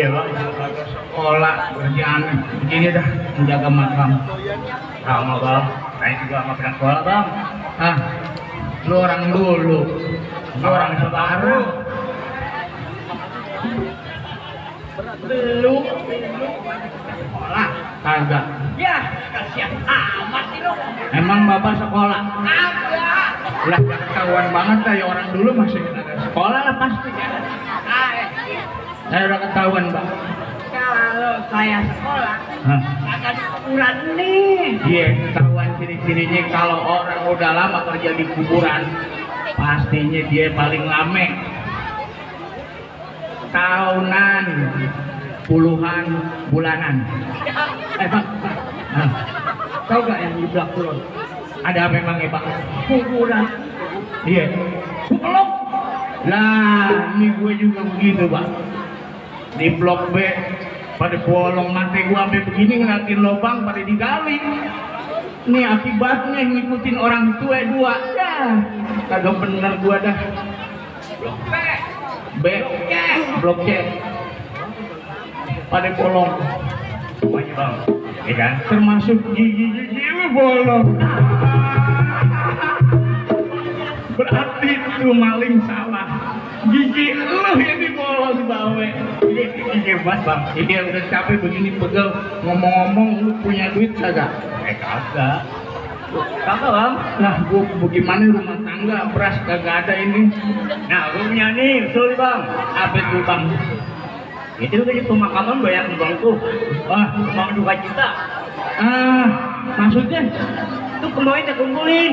Iya bang, sekolah kerjaan begini dah menjaga makam. Sama bang, saya juga nggak pernah sekolah bang. Ah, lu orang dulu, lu orang sekarang. Belum. Sekolah kagak. Ya, kasihan amat sih lo. Emang bapak sekolah? Agak. Lah ketahuan banget lah ya orang dulu masih ada sekolah lah pasti. Saya udah ketahuan bang. Kalau saya sekolah, Hah? akan ukuran nih. Iya, ketahuan ciri-cirinya kalau orang udah lama kerja di kuburan, pastinya dia paling lame. Tahunan, puluhan, bulanan. Bang, tahu gak yang di belakang pulau? Ada apa emang ya bang? Kuburan. Iya, blok. Lah, ini gue juga begitu bang. Di blok B, pada bolong mati gue sampai begini ngeliatin lubang pada digali. Ini akibatnya ngikutin orang tua dua. Ya, kagak bener gue dah. B, blok C, pada bolong. Semuanya bang, ya kan? Termasuk gigi-gigi lu bolong. Berarti itu maling salah. Gigi lu yang dibolong bawe. Ini hebat bang. Ini udah capek begini pegel. Ngomong-ngomong lu punya duit kagak? Kagak. Kagak bang. Nah gua bagaimana rumah tangga beras kagak ada ini. Nah, gue punya nih, usul bang. Apa itu bang? Itu di pemakaman banyak nih bang tuh. Wah, Bang 2 juta. Maksudnya? Itu kemarin kita kumpulin.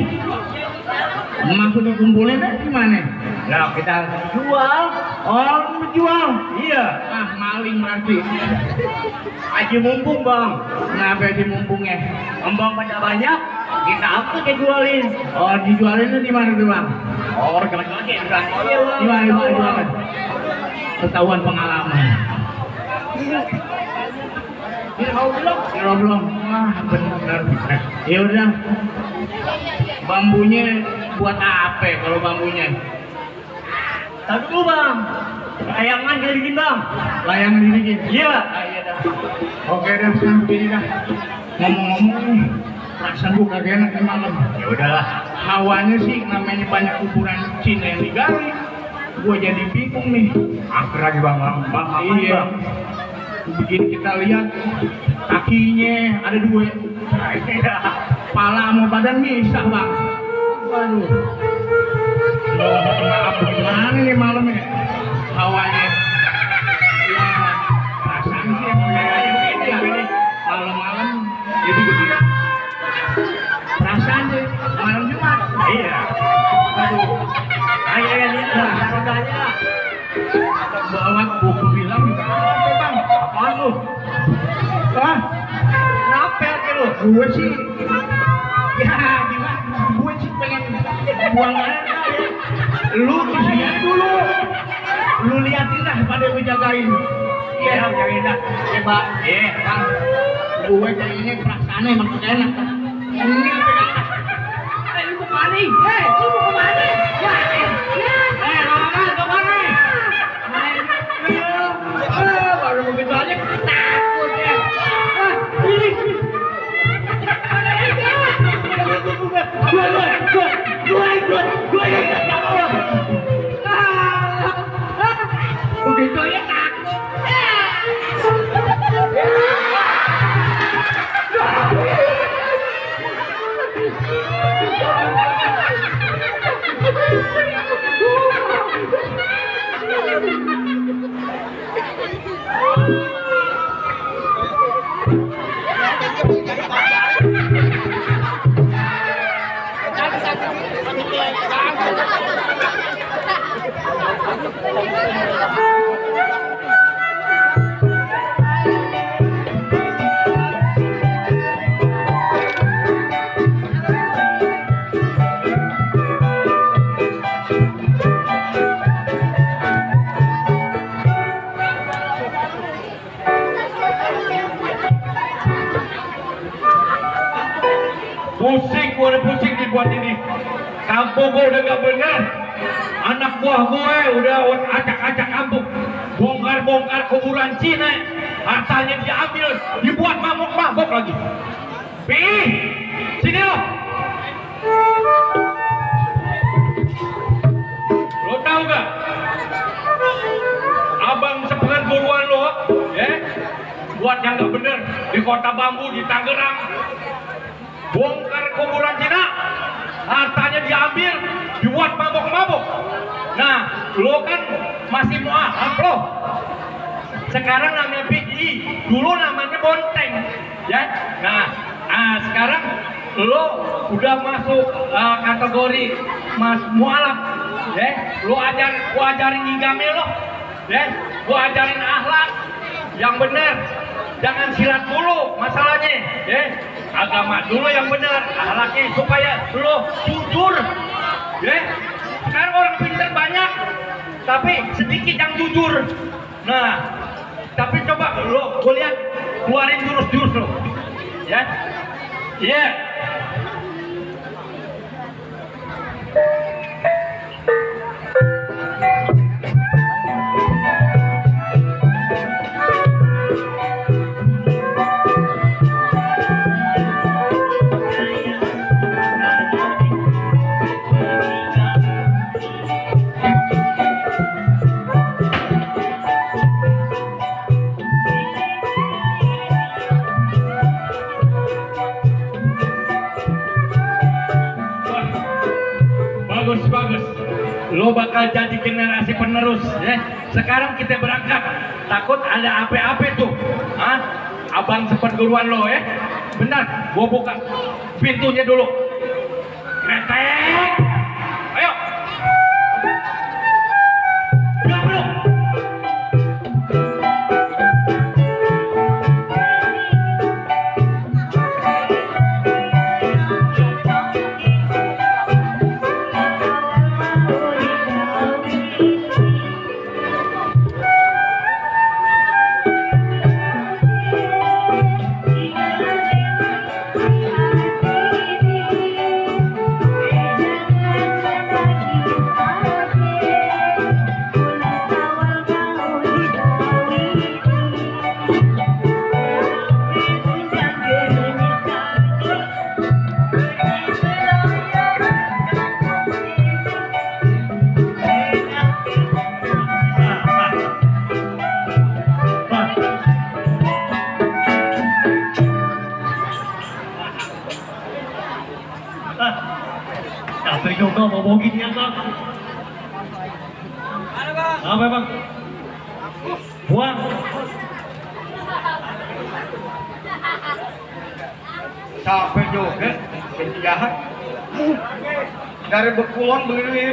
Maksudnya kumpulin gimana? Nah, kita jual. Oh, menjual? Iya. Maling berarti. Aji mumpung bang. Kenapa di mumpungnya? Kembang pada banyak, kita apa kita jualin. Oh, dijualinnya di mana tuh bang? Oh, jangan-jangan ya, bang. Di mana? Ketahuan pengalaman. Belum. Wah, benar. Ya udah. Bambunya buat apa kalau bambunya? Tadi dulu bang. Layangan kayak gini bang. Layangan ini gitu. Iya. Iya dah. Oke dah, sekarang begini dah. Ngomong-ngomong nih, perasaan gua kagak enak nih malam. Ya udahlah. Hawanya sih namanya banyak kuburan Cina yang digali. Gua jadi bingung nih. Angker lagi bang. Iya. Begini kita lihat kakinya ada 2. Iya. Pala sama badan misah bang. Waduh. Maaf gimana nih malamnya? Hawanya. Ya, perasaan sih emang beda ini. Malam-malam jadi begini. Perasaan sih malam Jumat. Iya. Waduh. Ayo ya nih. Rodanya. Bawa buku bilang juga apa bang? Apaan lu? Hah? Kenapa ya lu? Gue sih ya gimana? Gue sih pengen buang air ya. Lu di sini dulu. Lu liatin dah pada gue jagain. Iya, jagain dah. Coba. Bang. Gue jagainnya perasaannya emang gak enak kan. Ini pegang dah. Lu mau kemana? Lu mau kemana? Lama kemana? Baru begitu aja takut ya. Ini. Gue begitu aja takut. Pusing dibuat ini. Kampung gue udah gak bener. Anak buah gue udah acak-acak kampung. bongkar-bongkar kuburan Cina, hartanya diambil, dibuat mabok-mabok lagi. Pi, sini lo. Lo tahu gak? Abang sepengen buruan lo, ya, buat yang gak bener di Kota Bambu di Tangerang, bongkar kuburan Cina, hartanya diambil, dibuat mabok-mabok. Nah, lo kan masih mualaf lo. Sekarang namanya PGI, dulu namanya Bonteng, ya. Nah, sekarang lo udah masuk kategori mualaf, ya. Lo ajarin ngigame lo, ya. Lo ajarin akhlak yang benar, jangan silat dulu masalahnya, ya. Agama dulu yang benar, akhlaknya supaya lo jujur, ya. Sekarang orang pintar banyak, tapi sedikit yang jujur. Nah, tapi coba lo, gue lihat keluarin jurus-jurus lo, ya, iya. Bagus, lo bakal jadi generasi penerus, ya. Sekarang kita berangkat, takut ada apa-apa tuh, abang sempat guruan lo, ya. Benar, gua buka pintunya dulu. Kretek, ayo. Belum. Kau mau gini bang? Apa bang? Buang. Capek juga, penjahat. Dari Bekulon begini,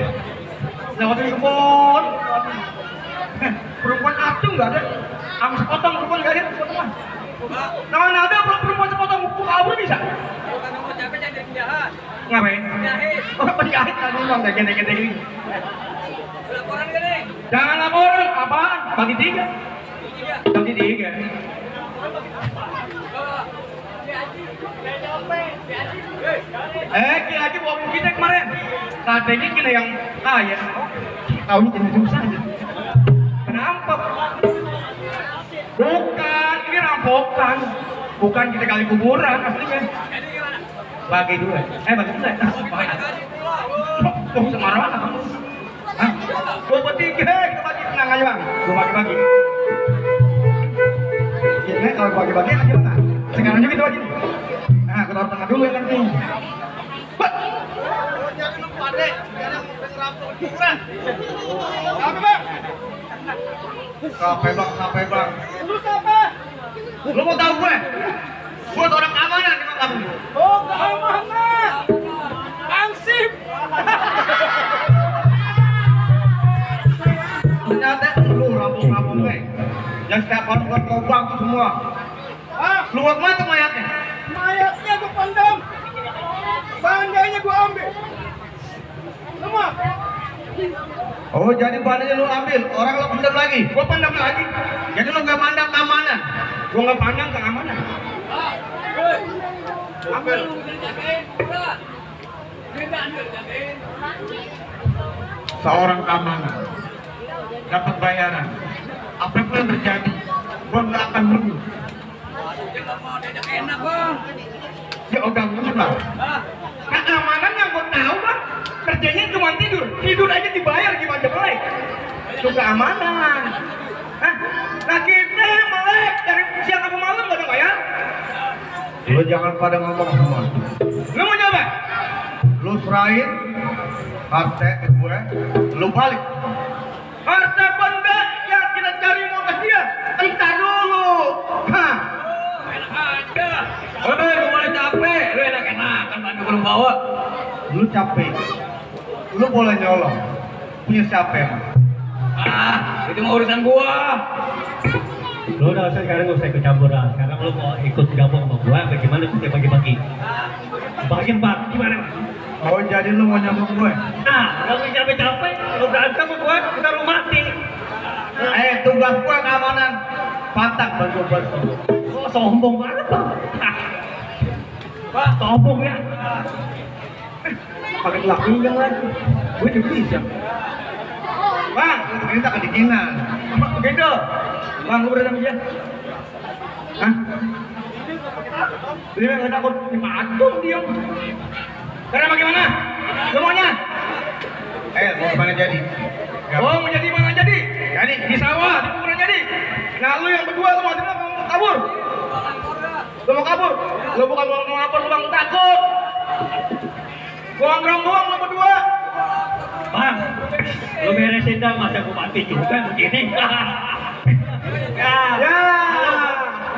lewatin kebun. Perempuan acung nggak ada, am sepotong perempuan nggak ada perempuan. Nah ada perempuan sepotong kabur bisa? Ngapain? Oh penjahit kan bang, gede-gede ini. Jangan laporan, apaan? Bagi 3. Bagi 3. Ki Haji bawa kita kemarin. Katanya kita yang kaya. Tahu ini jadi susah aja. Kenapa? Bukan, ini rampokan. Bukan kita kali kuburan aslinya. Bagi 2. Bagi 2. Oh, semarang kamu. Hah? 2/3 kita bagi tenang aja bang. Gue bagi-bagi. Ini kalau bagi-bagi aja bang. Sekarang juga kita bagi. Nah, kita taruh tengah dulu ya nanti. Jangan lupa deh, jangan ngerampok kuburan. Apa bang? Sampai bang. Lu siapa? Lu mau tahu gue? Gue orang keamanan di kamu. Oh, keamanan. Ansip. Ternyata lu rampok-rampok gue. Yang setiap orang kau bang tuh semua. Lu mau kemana tuh mayatnya? Mayatnya gue pandang. Bandanya gue ambil. Semua. Oh jadi bandanya lu ambil, orang lu pendam lagi. Gue pandang lagi. Jadi lu gak pandang keamanan. Gue gak pandang keamanan. Ambil. Seorang keamanan dapat bayaran apapun yang terjadi, gua nggak akan mundur. Enak bang. Ya udah mundur lah. Keamanan yang gue tahu bang, kerjanya cuma tidur aja dibayar gimana melek. Itu keamanan. Hah? Nah kita yang melek dari siang sampai malam gak ada bayar. Lu jangan pada ngomong semua. Lu mau nyoba? Lu serahin harta gue, lu balik. Harta benda yang kita cari mau ke dia. Entar dulu. Hah? Gue boleh capek, lu enak-enak kan bantu belum bawa. Lu capek, lu boleh nyolong. Punya siapa emang? Itu mah urusan gua. Lo udah sekarang gak usah ikut campur lah. Sekarang lo mau ikut gabung sama gua, bagaimana kita bagi-bagi? Bagi-bagi gimana? Oh jadi lu mau nyambung gue? Nah, kalau capek-capek, lo berantem sama gua, kita lo mati. Tugas gue keamanan. Patah bantu. Oh, sombong banget bang. Wah, sombong ya. Pakai telak pinggang lagi. Gue juga bisa. Bang, Ini tak kedinginan. begitu. Bang, gue berada sama dia. Hah? Dia nggak takut dimatung dia. Karena bagaimana? Lu maunya? Mau gimana jadi? Oh, mau jadi mana jadi? Jadi di sawah, di kuburan jadi. Nah, lu yang berdua lu mau kabur. Lu mau kabur? Lu bukan mau lapor, lu bang takut. Gondrong doang lu berdua. Bang, lo beresin dah masa gua mati juga begini. Ya,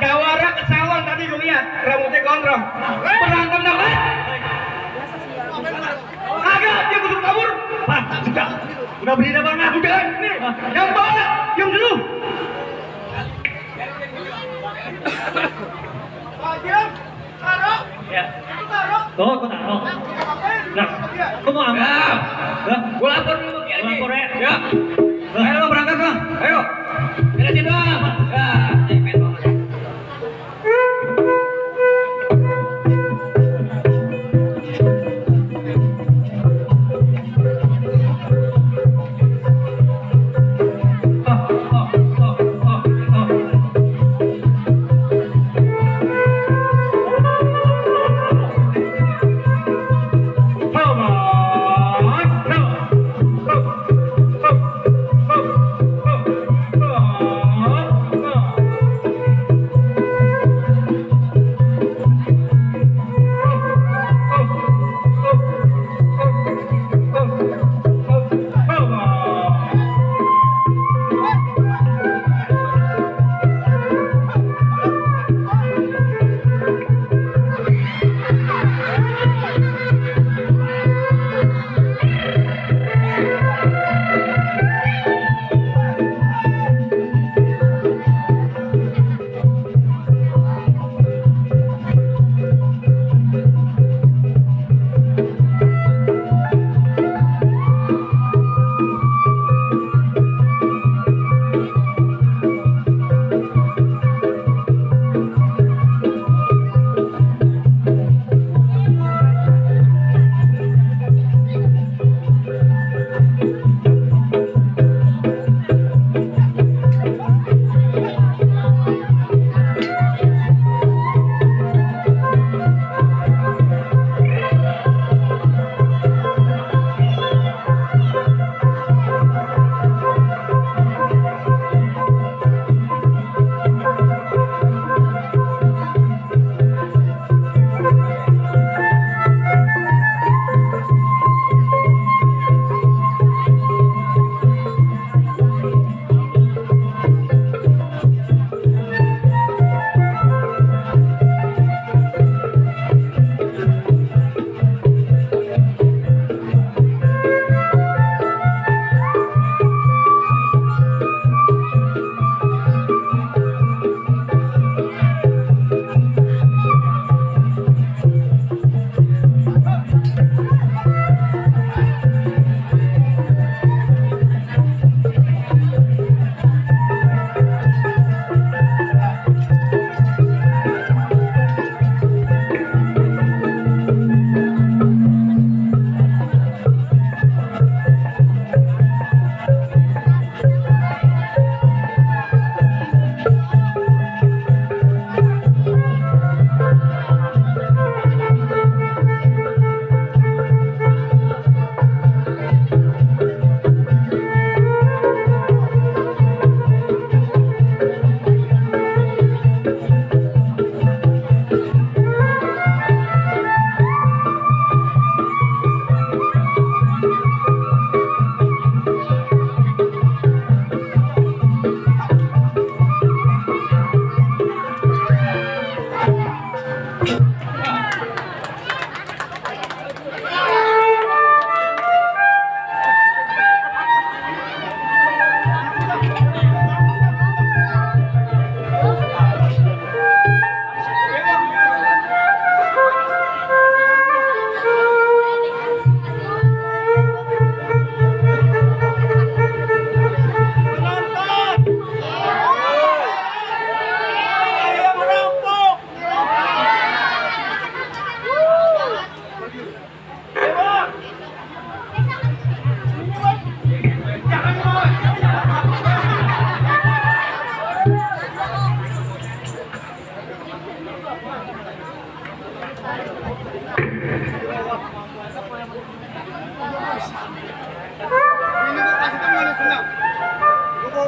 Gawara ke salon tadi lu lihat, rambutnya gondrong. Berantem dah, agak dia kusuk kabur. Bang, udah beri dah bang. Udah, nih, yang bawa, yang dulu. Ya. Tuh, aku taruh. Nah, kamu mau apa? Ya, gua lapor dulu ke Kiai. Lapor ya. Ya. Ayo lo berangkat bang. Ayo. Beresin bang. Ya, cepet banget.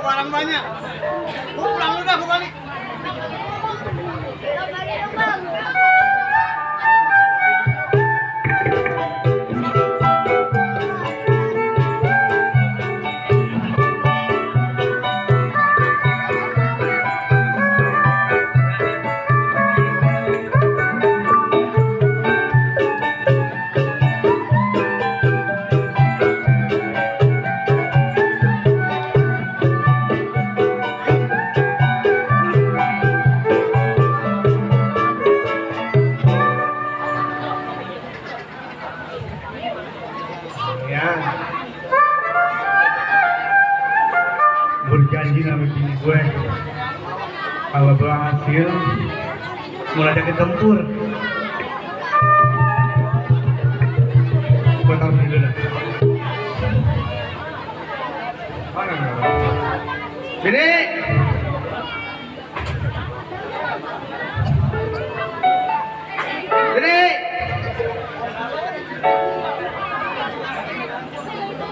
barang banyak. Gua pulang udah gua balik. Berjanji sama bini gue kalau berhasil mulai dari tempur gue taruh dulu dah. Mana bini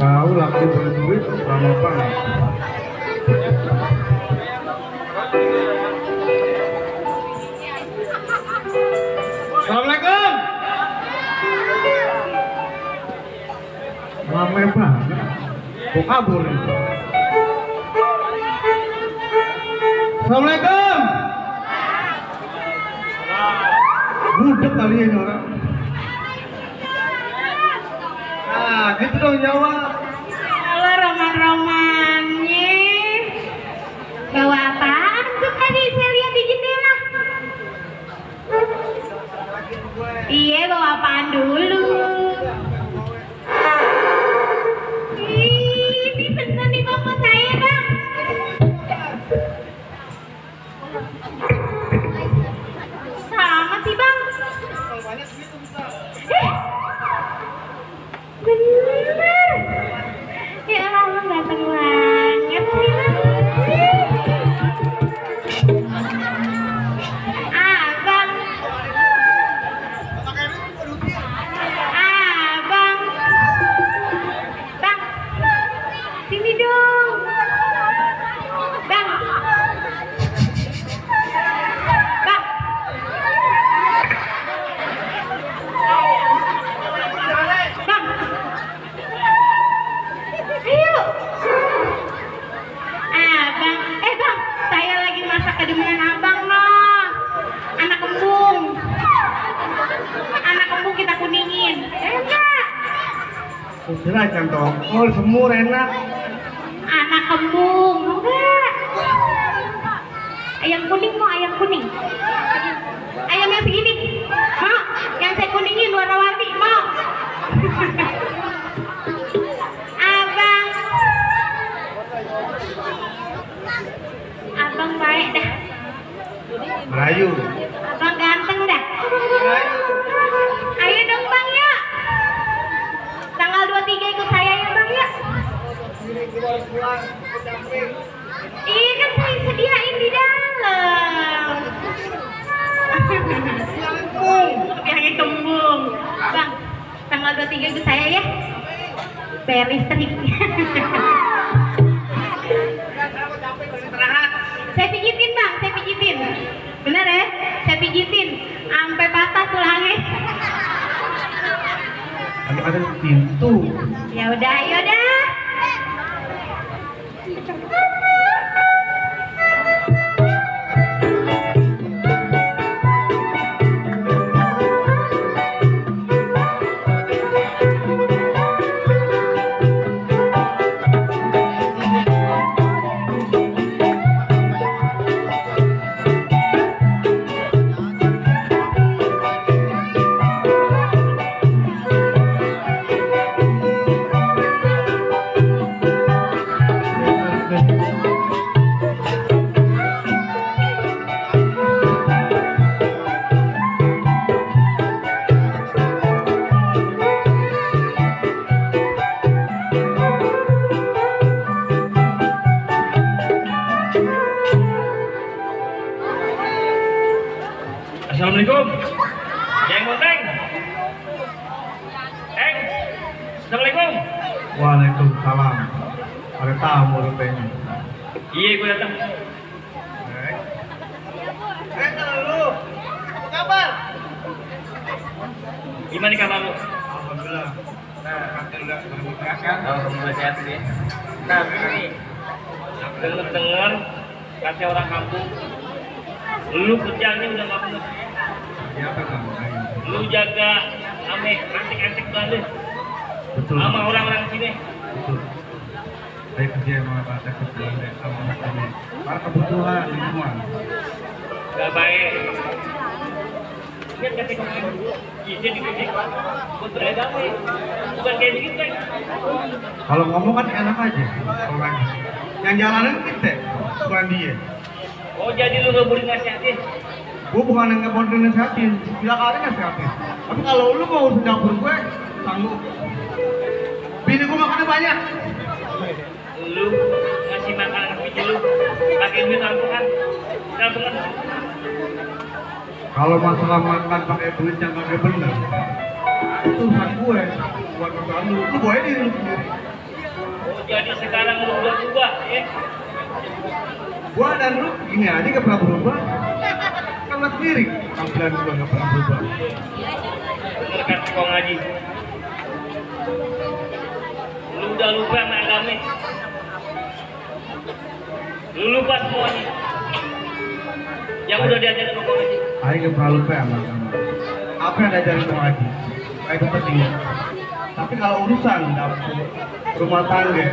kau laki berduit lama banget. Assalamualaikum. Ramai banget. Kok kabur itu? Assalamualaikum. Budek kali ini orang. Nah, gitu dong nyawa. Halo roman-romannya. Bawa apaan tuh tadi saya lihat di jendela? Iya, bawa apaan dulu? Ini pesan nih bapak saya, Bang. Sama sih, Bang. Bener. Ya Allah, ganteng banget sih, Bang. Abang. Abang. Bang. Sini dong. Bang. Bang. Bang. Ayo. Abang. Bang, saya lagi masak kedemuan abang loh. Anak kembung. Anak kembung kita kuningin. Enggak. Kira cantong. Oh semur enak. Anak kembung. Enggak. Ayam kuning mau ayam kuning. Ayam yang segini. Mau? Yang saya kuningin warna-warni mau? Abang. Abang baik dah. Melayu. Abang ganteng dah. Ayo dong Bang ya. Tanggal 23 ikut saya ya Bang ya. Iya kan saya sediain di dalam. Yang kembung. Bang, tanggal 23 ikut saya ya. Bayar listrik. Saya pijitin Bang, saya pijitin. Bener ya? Saya pijitin sampai patah tulangnya. Ada pintu. Ya udah, yaudah. Assalamualaikum. Jeng Boteng. Assalamualaikum. Waalaikumsalam. Ada tamu rupanya. Iya, gue datang. Lu. Apa kabar? Gimana kabar lu? Alhamdulillah. Nah, kakek udah berangkat kan? Alhamdulillah sehat ya. Nah, begini. Dengar-dengar kata orang kampung, lu kerjanya udah nggak bener. Siapa kamu? Lu jaga ame antik-antik Belanda Betul. sama orang-orang sini. Betul. Saya kerja sama Pak Ketua sama kami. Para kebutuhan lingkungan. Gak baik. Lihat kata kemarin, izin dididik buat beradami, bukan kayak begitu kan? Kalau ngomong kan enak aja. Kalau lagi. Yang jalanin kita, bukan dia. Oh jadi lu gak boleh nasihatin? Gue bukan yang nggak mau nasihatin, bila kali nasihatin. Tapi kalau lu mau sedapur gue, sanggup. Bini gue makannya banyak. Lu ngasih makan anak bini lu, pakai duit tabungan, tabungan. Kalau masalah makan pakai duit yang kagak bener, itu urusan gue. Buat urusan lu gue diri lu sendiri. Oh jadi sekarang lu udah berubah ya? Gue dan lu gini aja gak pernah berubah. Kan lu sendiri, tampilan gue gak pernah berubah. Bener kan kau ngaji? Lu udah lupa sama agama? Lu lupa semuanya yang udah diajarin sama kau ngaji? Ayo gak pernah lupa sama agama. Apa yang diajarin sama ngaji? Itu penting. Tapi kalau urusan dapur, rumah tangga,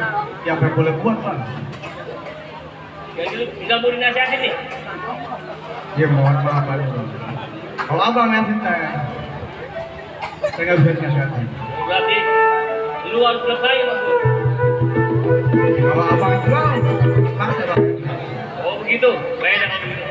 ya apa yang boleh buat kan? Jadi lu nggak boleh nasihatin nih? Ya mohon maaf aja. Kalau abang nasihatin saya nggak bisa nasihatin. Berarti lu harus selesai sama gue. Kalau abang jual, maksa bang. Oh begitu, baik dengan begitu.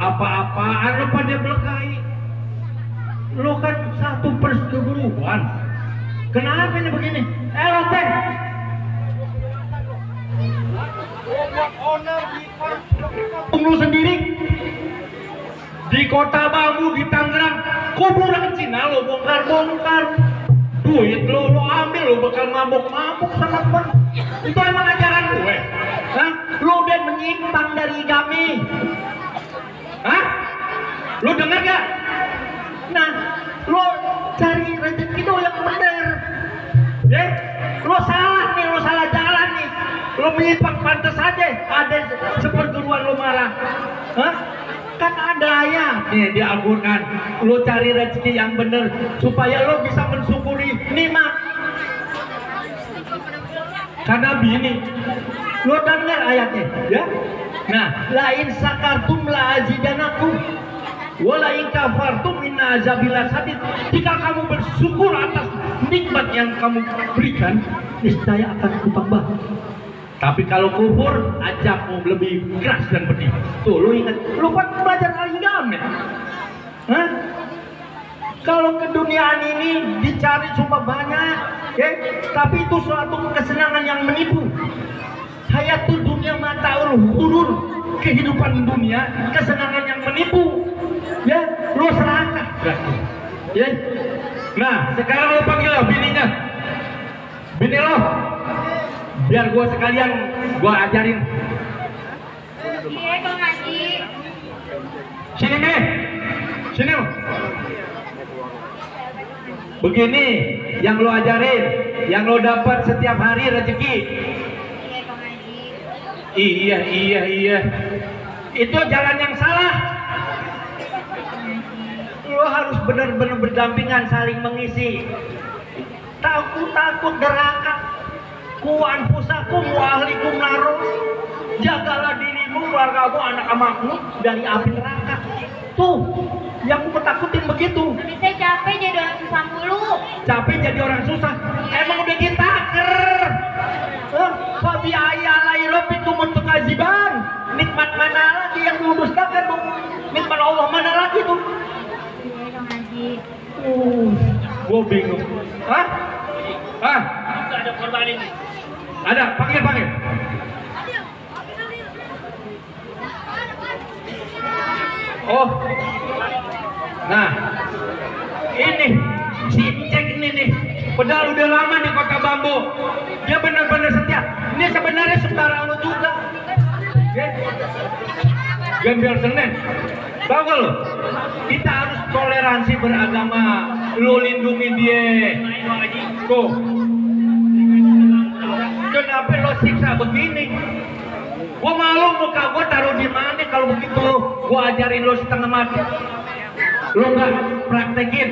Apa-apaan lu pada belekai? Lu kan satu persetubuhan. Kenapa ini begini? Loten! Lu sendiri di Kota Bambu di Tangerang, kuburan Cina lo bongkar-bongkar. Duit lo ambil, lo bakal mabuk-mabuk sama temen. Itu emang ajaran gue. Hah? Lu udah menyimpang dari kami. Hah? Lu denger gak? Nah, lu cari rezeki itu yang bener. Ya? Lu salah nih, lu salah jalan nih. Lu menyimpang, pantas aja ada seperguruan lu marah. Hah? Kan ada ya nih di Al-Quran. Lu cari rezeki yang bener supaya lu bisa mensyukuri nikmat. Karena bini, lu denger ayatnya, ya? Nah, lain sakartum la azidanakum wa lain kafartum inna azabillah sadid. Jika kamu bersyukur atas nikmat yang kamu berikan, niscaya akan kutambah. Tapi kalau kufur, azabmu lebih keras dan pedih. Tuh, lu ingat, lu kan belajar agama. Hah? Kalau keduniaan ini dicari cuma banyak, ya, tapi itu suatu kesenangan yang menipu. Hayatul dunia mata urur, kehidupan dunia, kesenangan yang menipu. Ya, lu serakah. Ya. Nah, sekarang lu panggil lo bininya. Bini lo, biar gua sekalian gua ajarin. Iya, Kang Haji. Sini nih, sini lo. Begini yang lo ajarin, yang lo dapat setiap hari rezeki. Iya, Kang Haji. Iya. Itu jalan yang salah. Lo Lo harus benar-benar berdampingan, saling mengisi. Takut neraka. Ku anfusakum wa ahlikum naro. Jagalah dirimu, keluargamu, anak anakmu dari api neraka. Tuh, yang ku takutin begitu. Tapi saya capek jadi orang susah mulu. Capek jadi orang susah. Emang udah ditaker. Fabi ayalai rabbikum kewajiban. Nikmat mana lagi yang didustakan tuh? Nikmat Allah mana lagi tuh? Iya dong Haji. Gua bingung. Hah? Hah? Ada korban ini. Ada, panggil. Oh. Nah. Ini si Cek ini nih. Padahal udah lama nih Kota Bambu. Dia benar-benar setia. Ini sebenarnya saudara lo juga. Gembel Senin. Tahu gak lo? Kita harus toleransi beragama. Lo lindungi dia. Tuh. Kenapa lo siksa begini? Gua malu muka gua taruh di mana kalau begitu gua ajarin lo setengah mati. Lo nggak praktekin.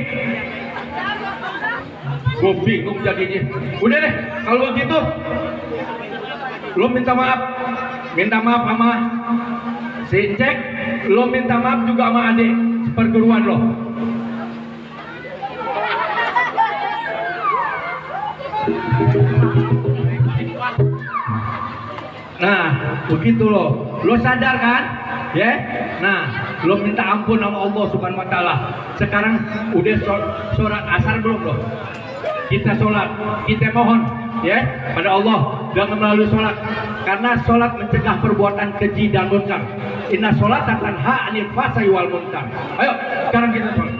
Gua bingung jadinya. Udah deh, kalau begitu lo minta maaf sama si Cek, lo minta maaf juga sama adik seperguruan lo. Nah, begitu lo sadar kan? Ya? Nah, lo minta ampun sama Allah Subhanahu wa taala. Sekarang udah sholat asar belum lo? Kita sholat, kita mohon ya pada Allah dengan melalui sholat, karena sholat mencegah perbuatan keji dan munkar. Inna sholata tanha 'anil fahsya'i wal munkar. Ayo, sekarang kita sholat.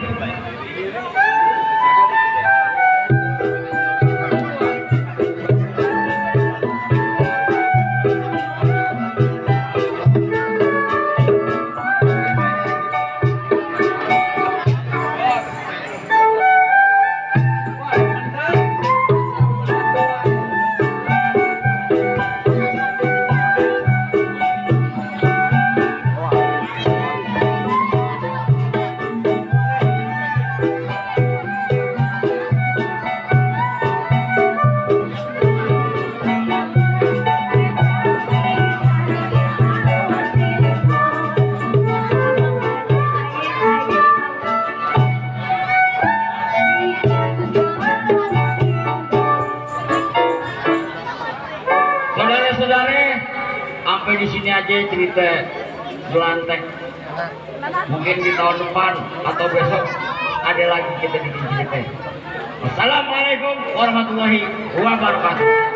Sampai di sini aja cerita Belanteng. Mungkin di tahun depan atau besok ada lagi kita bikin cerita. Wassalamualaikum warahmatullahi wabarakatuh.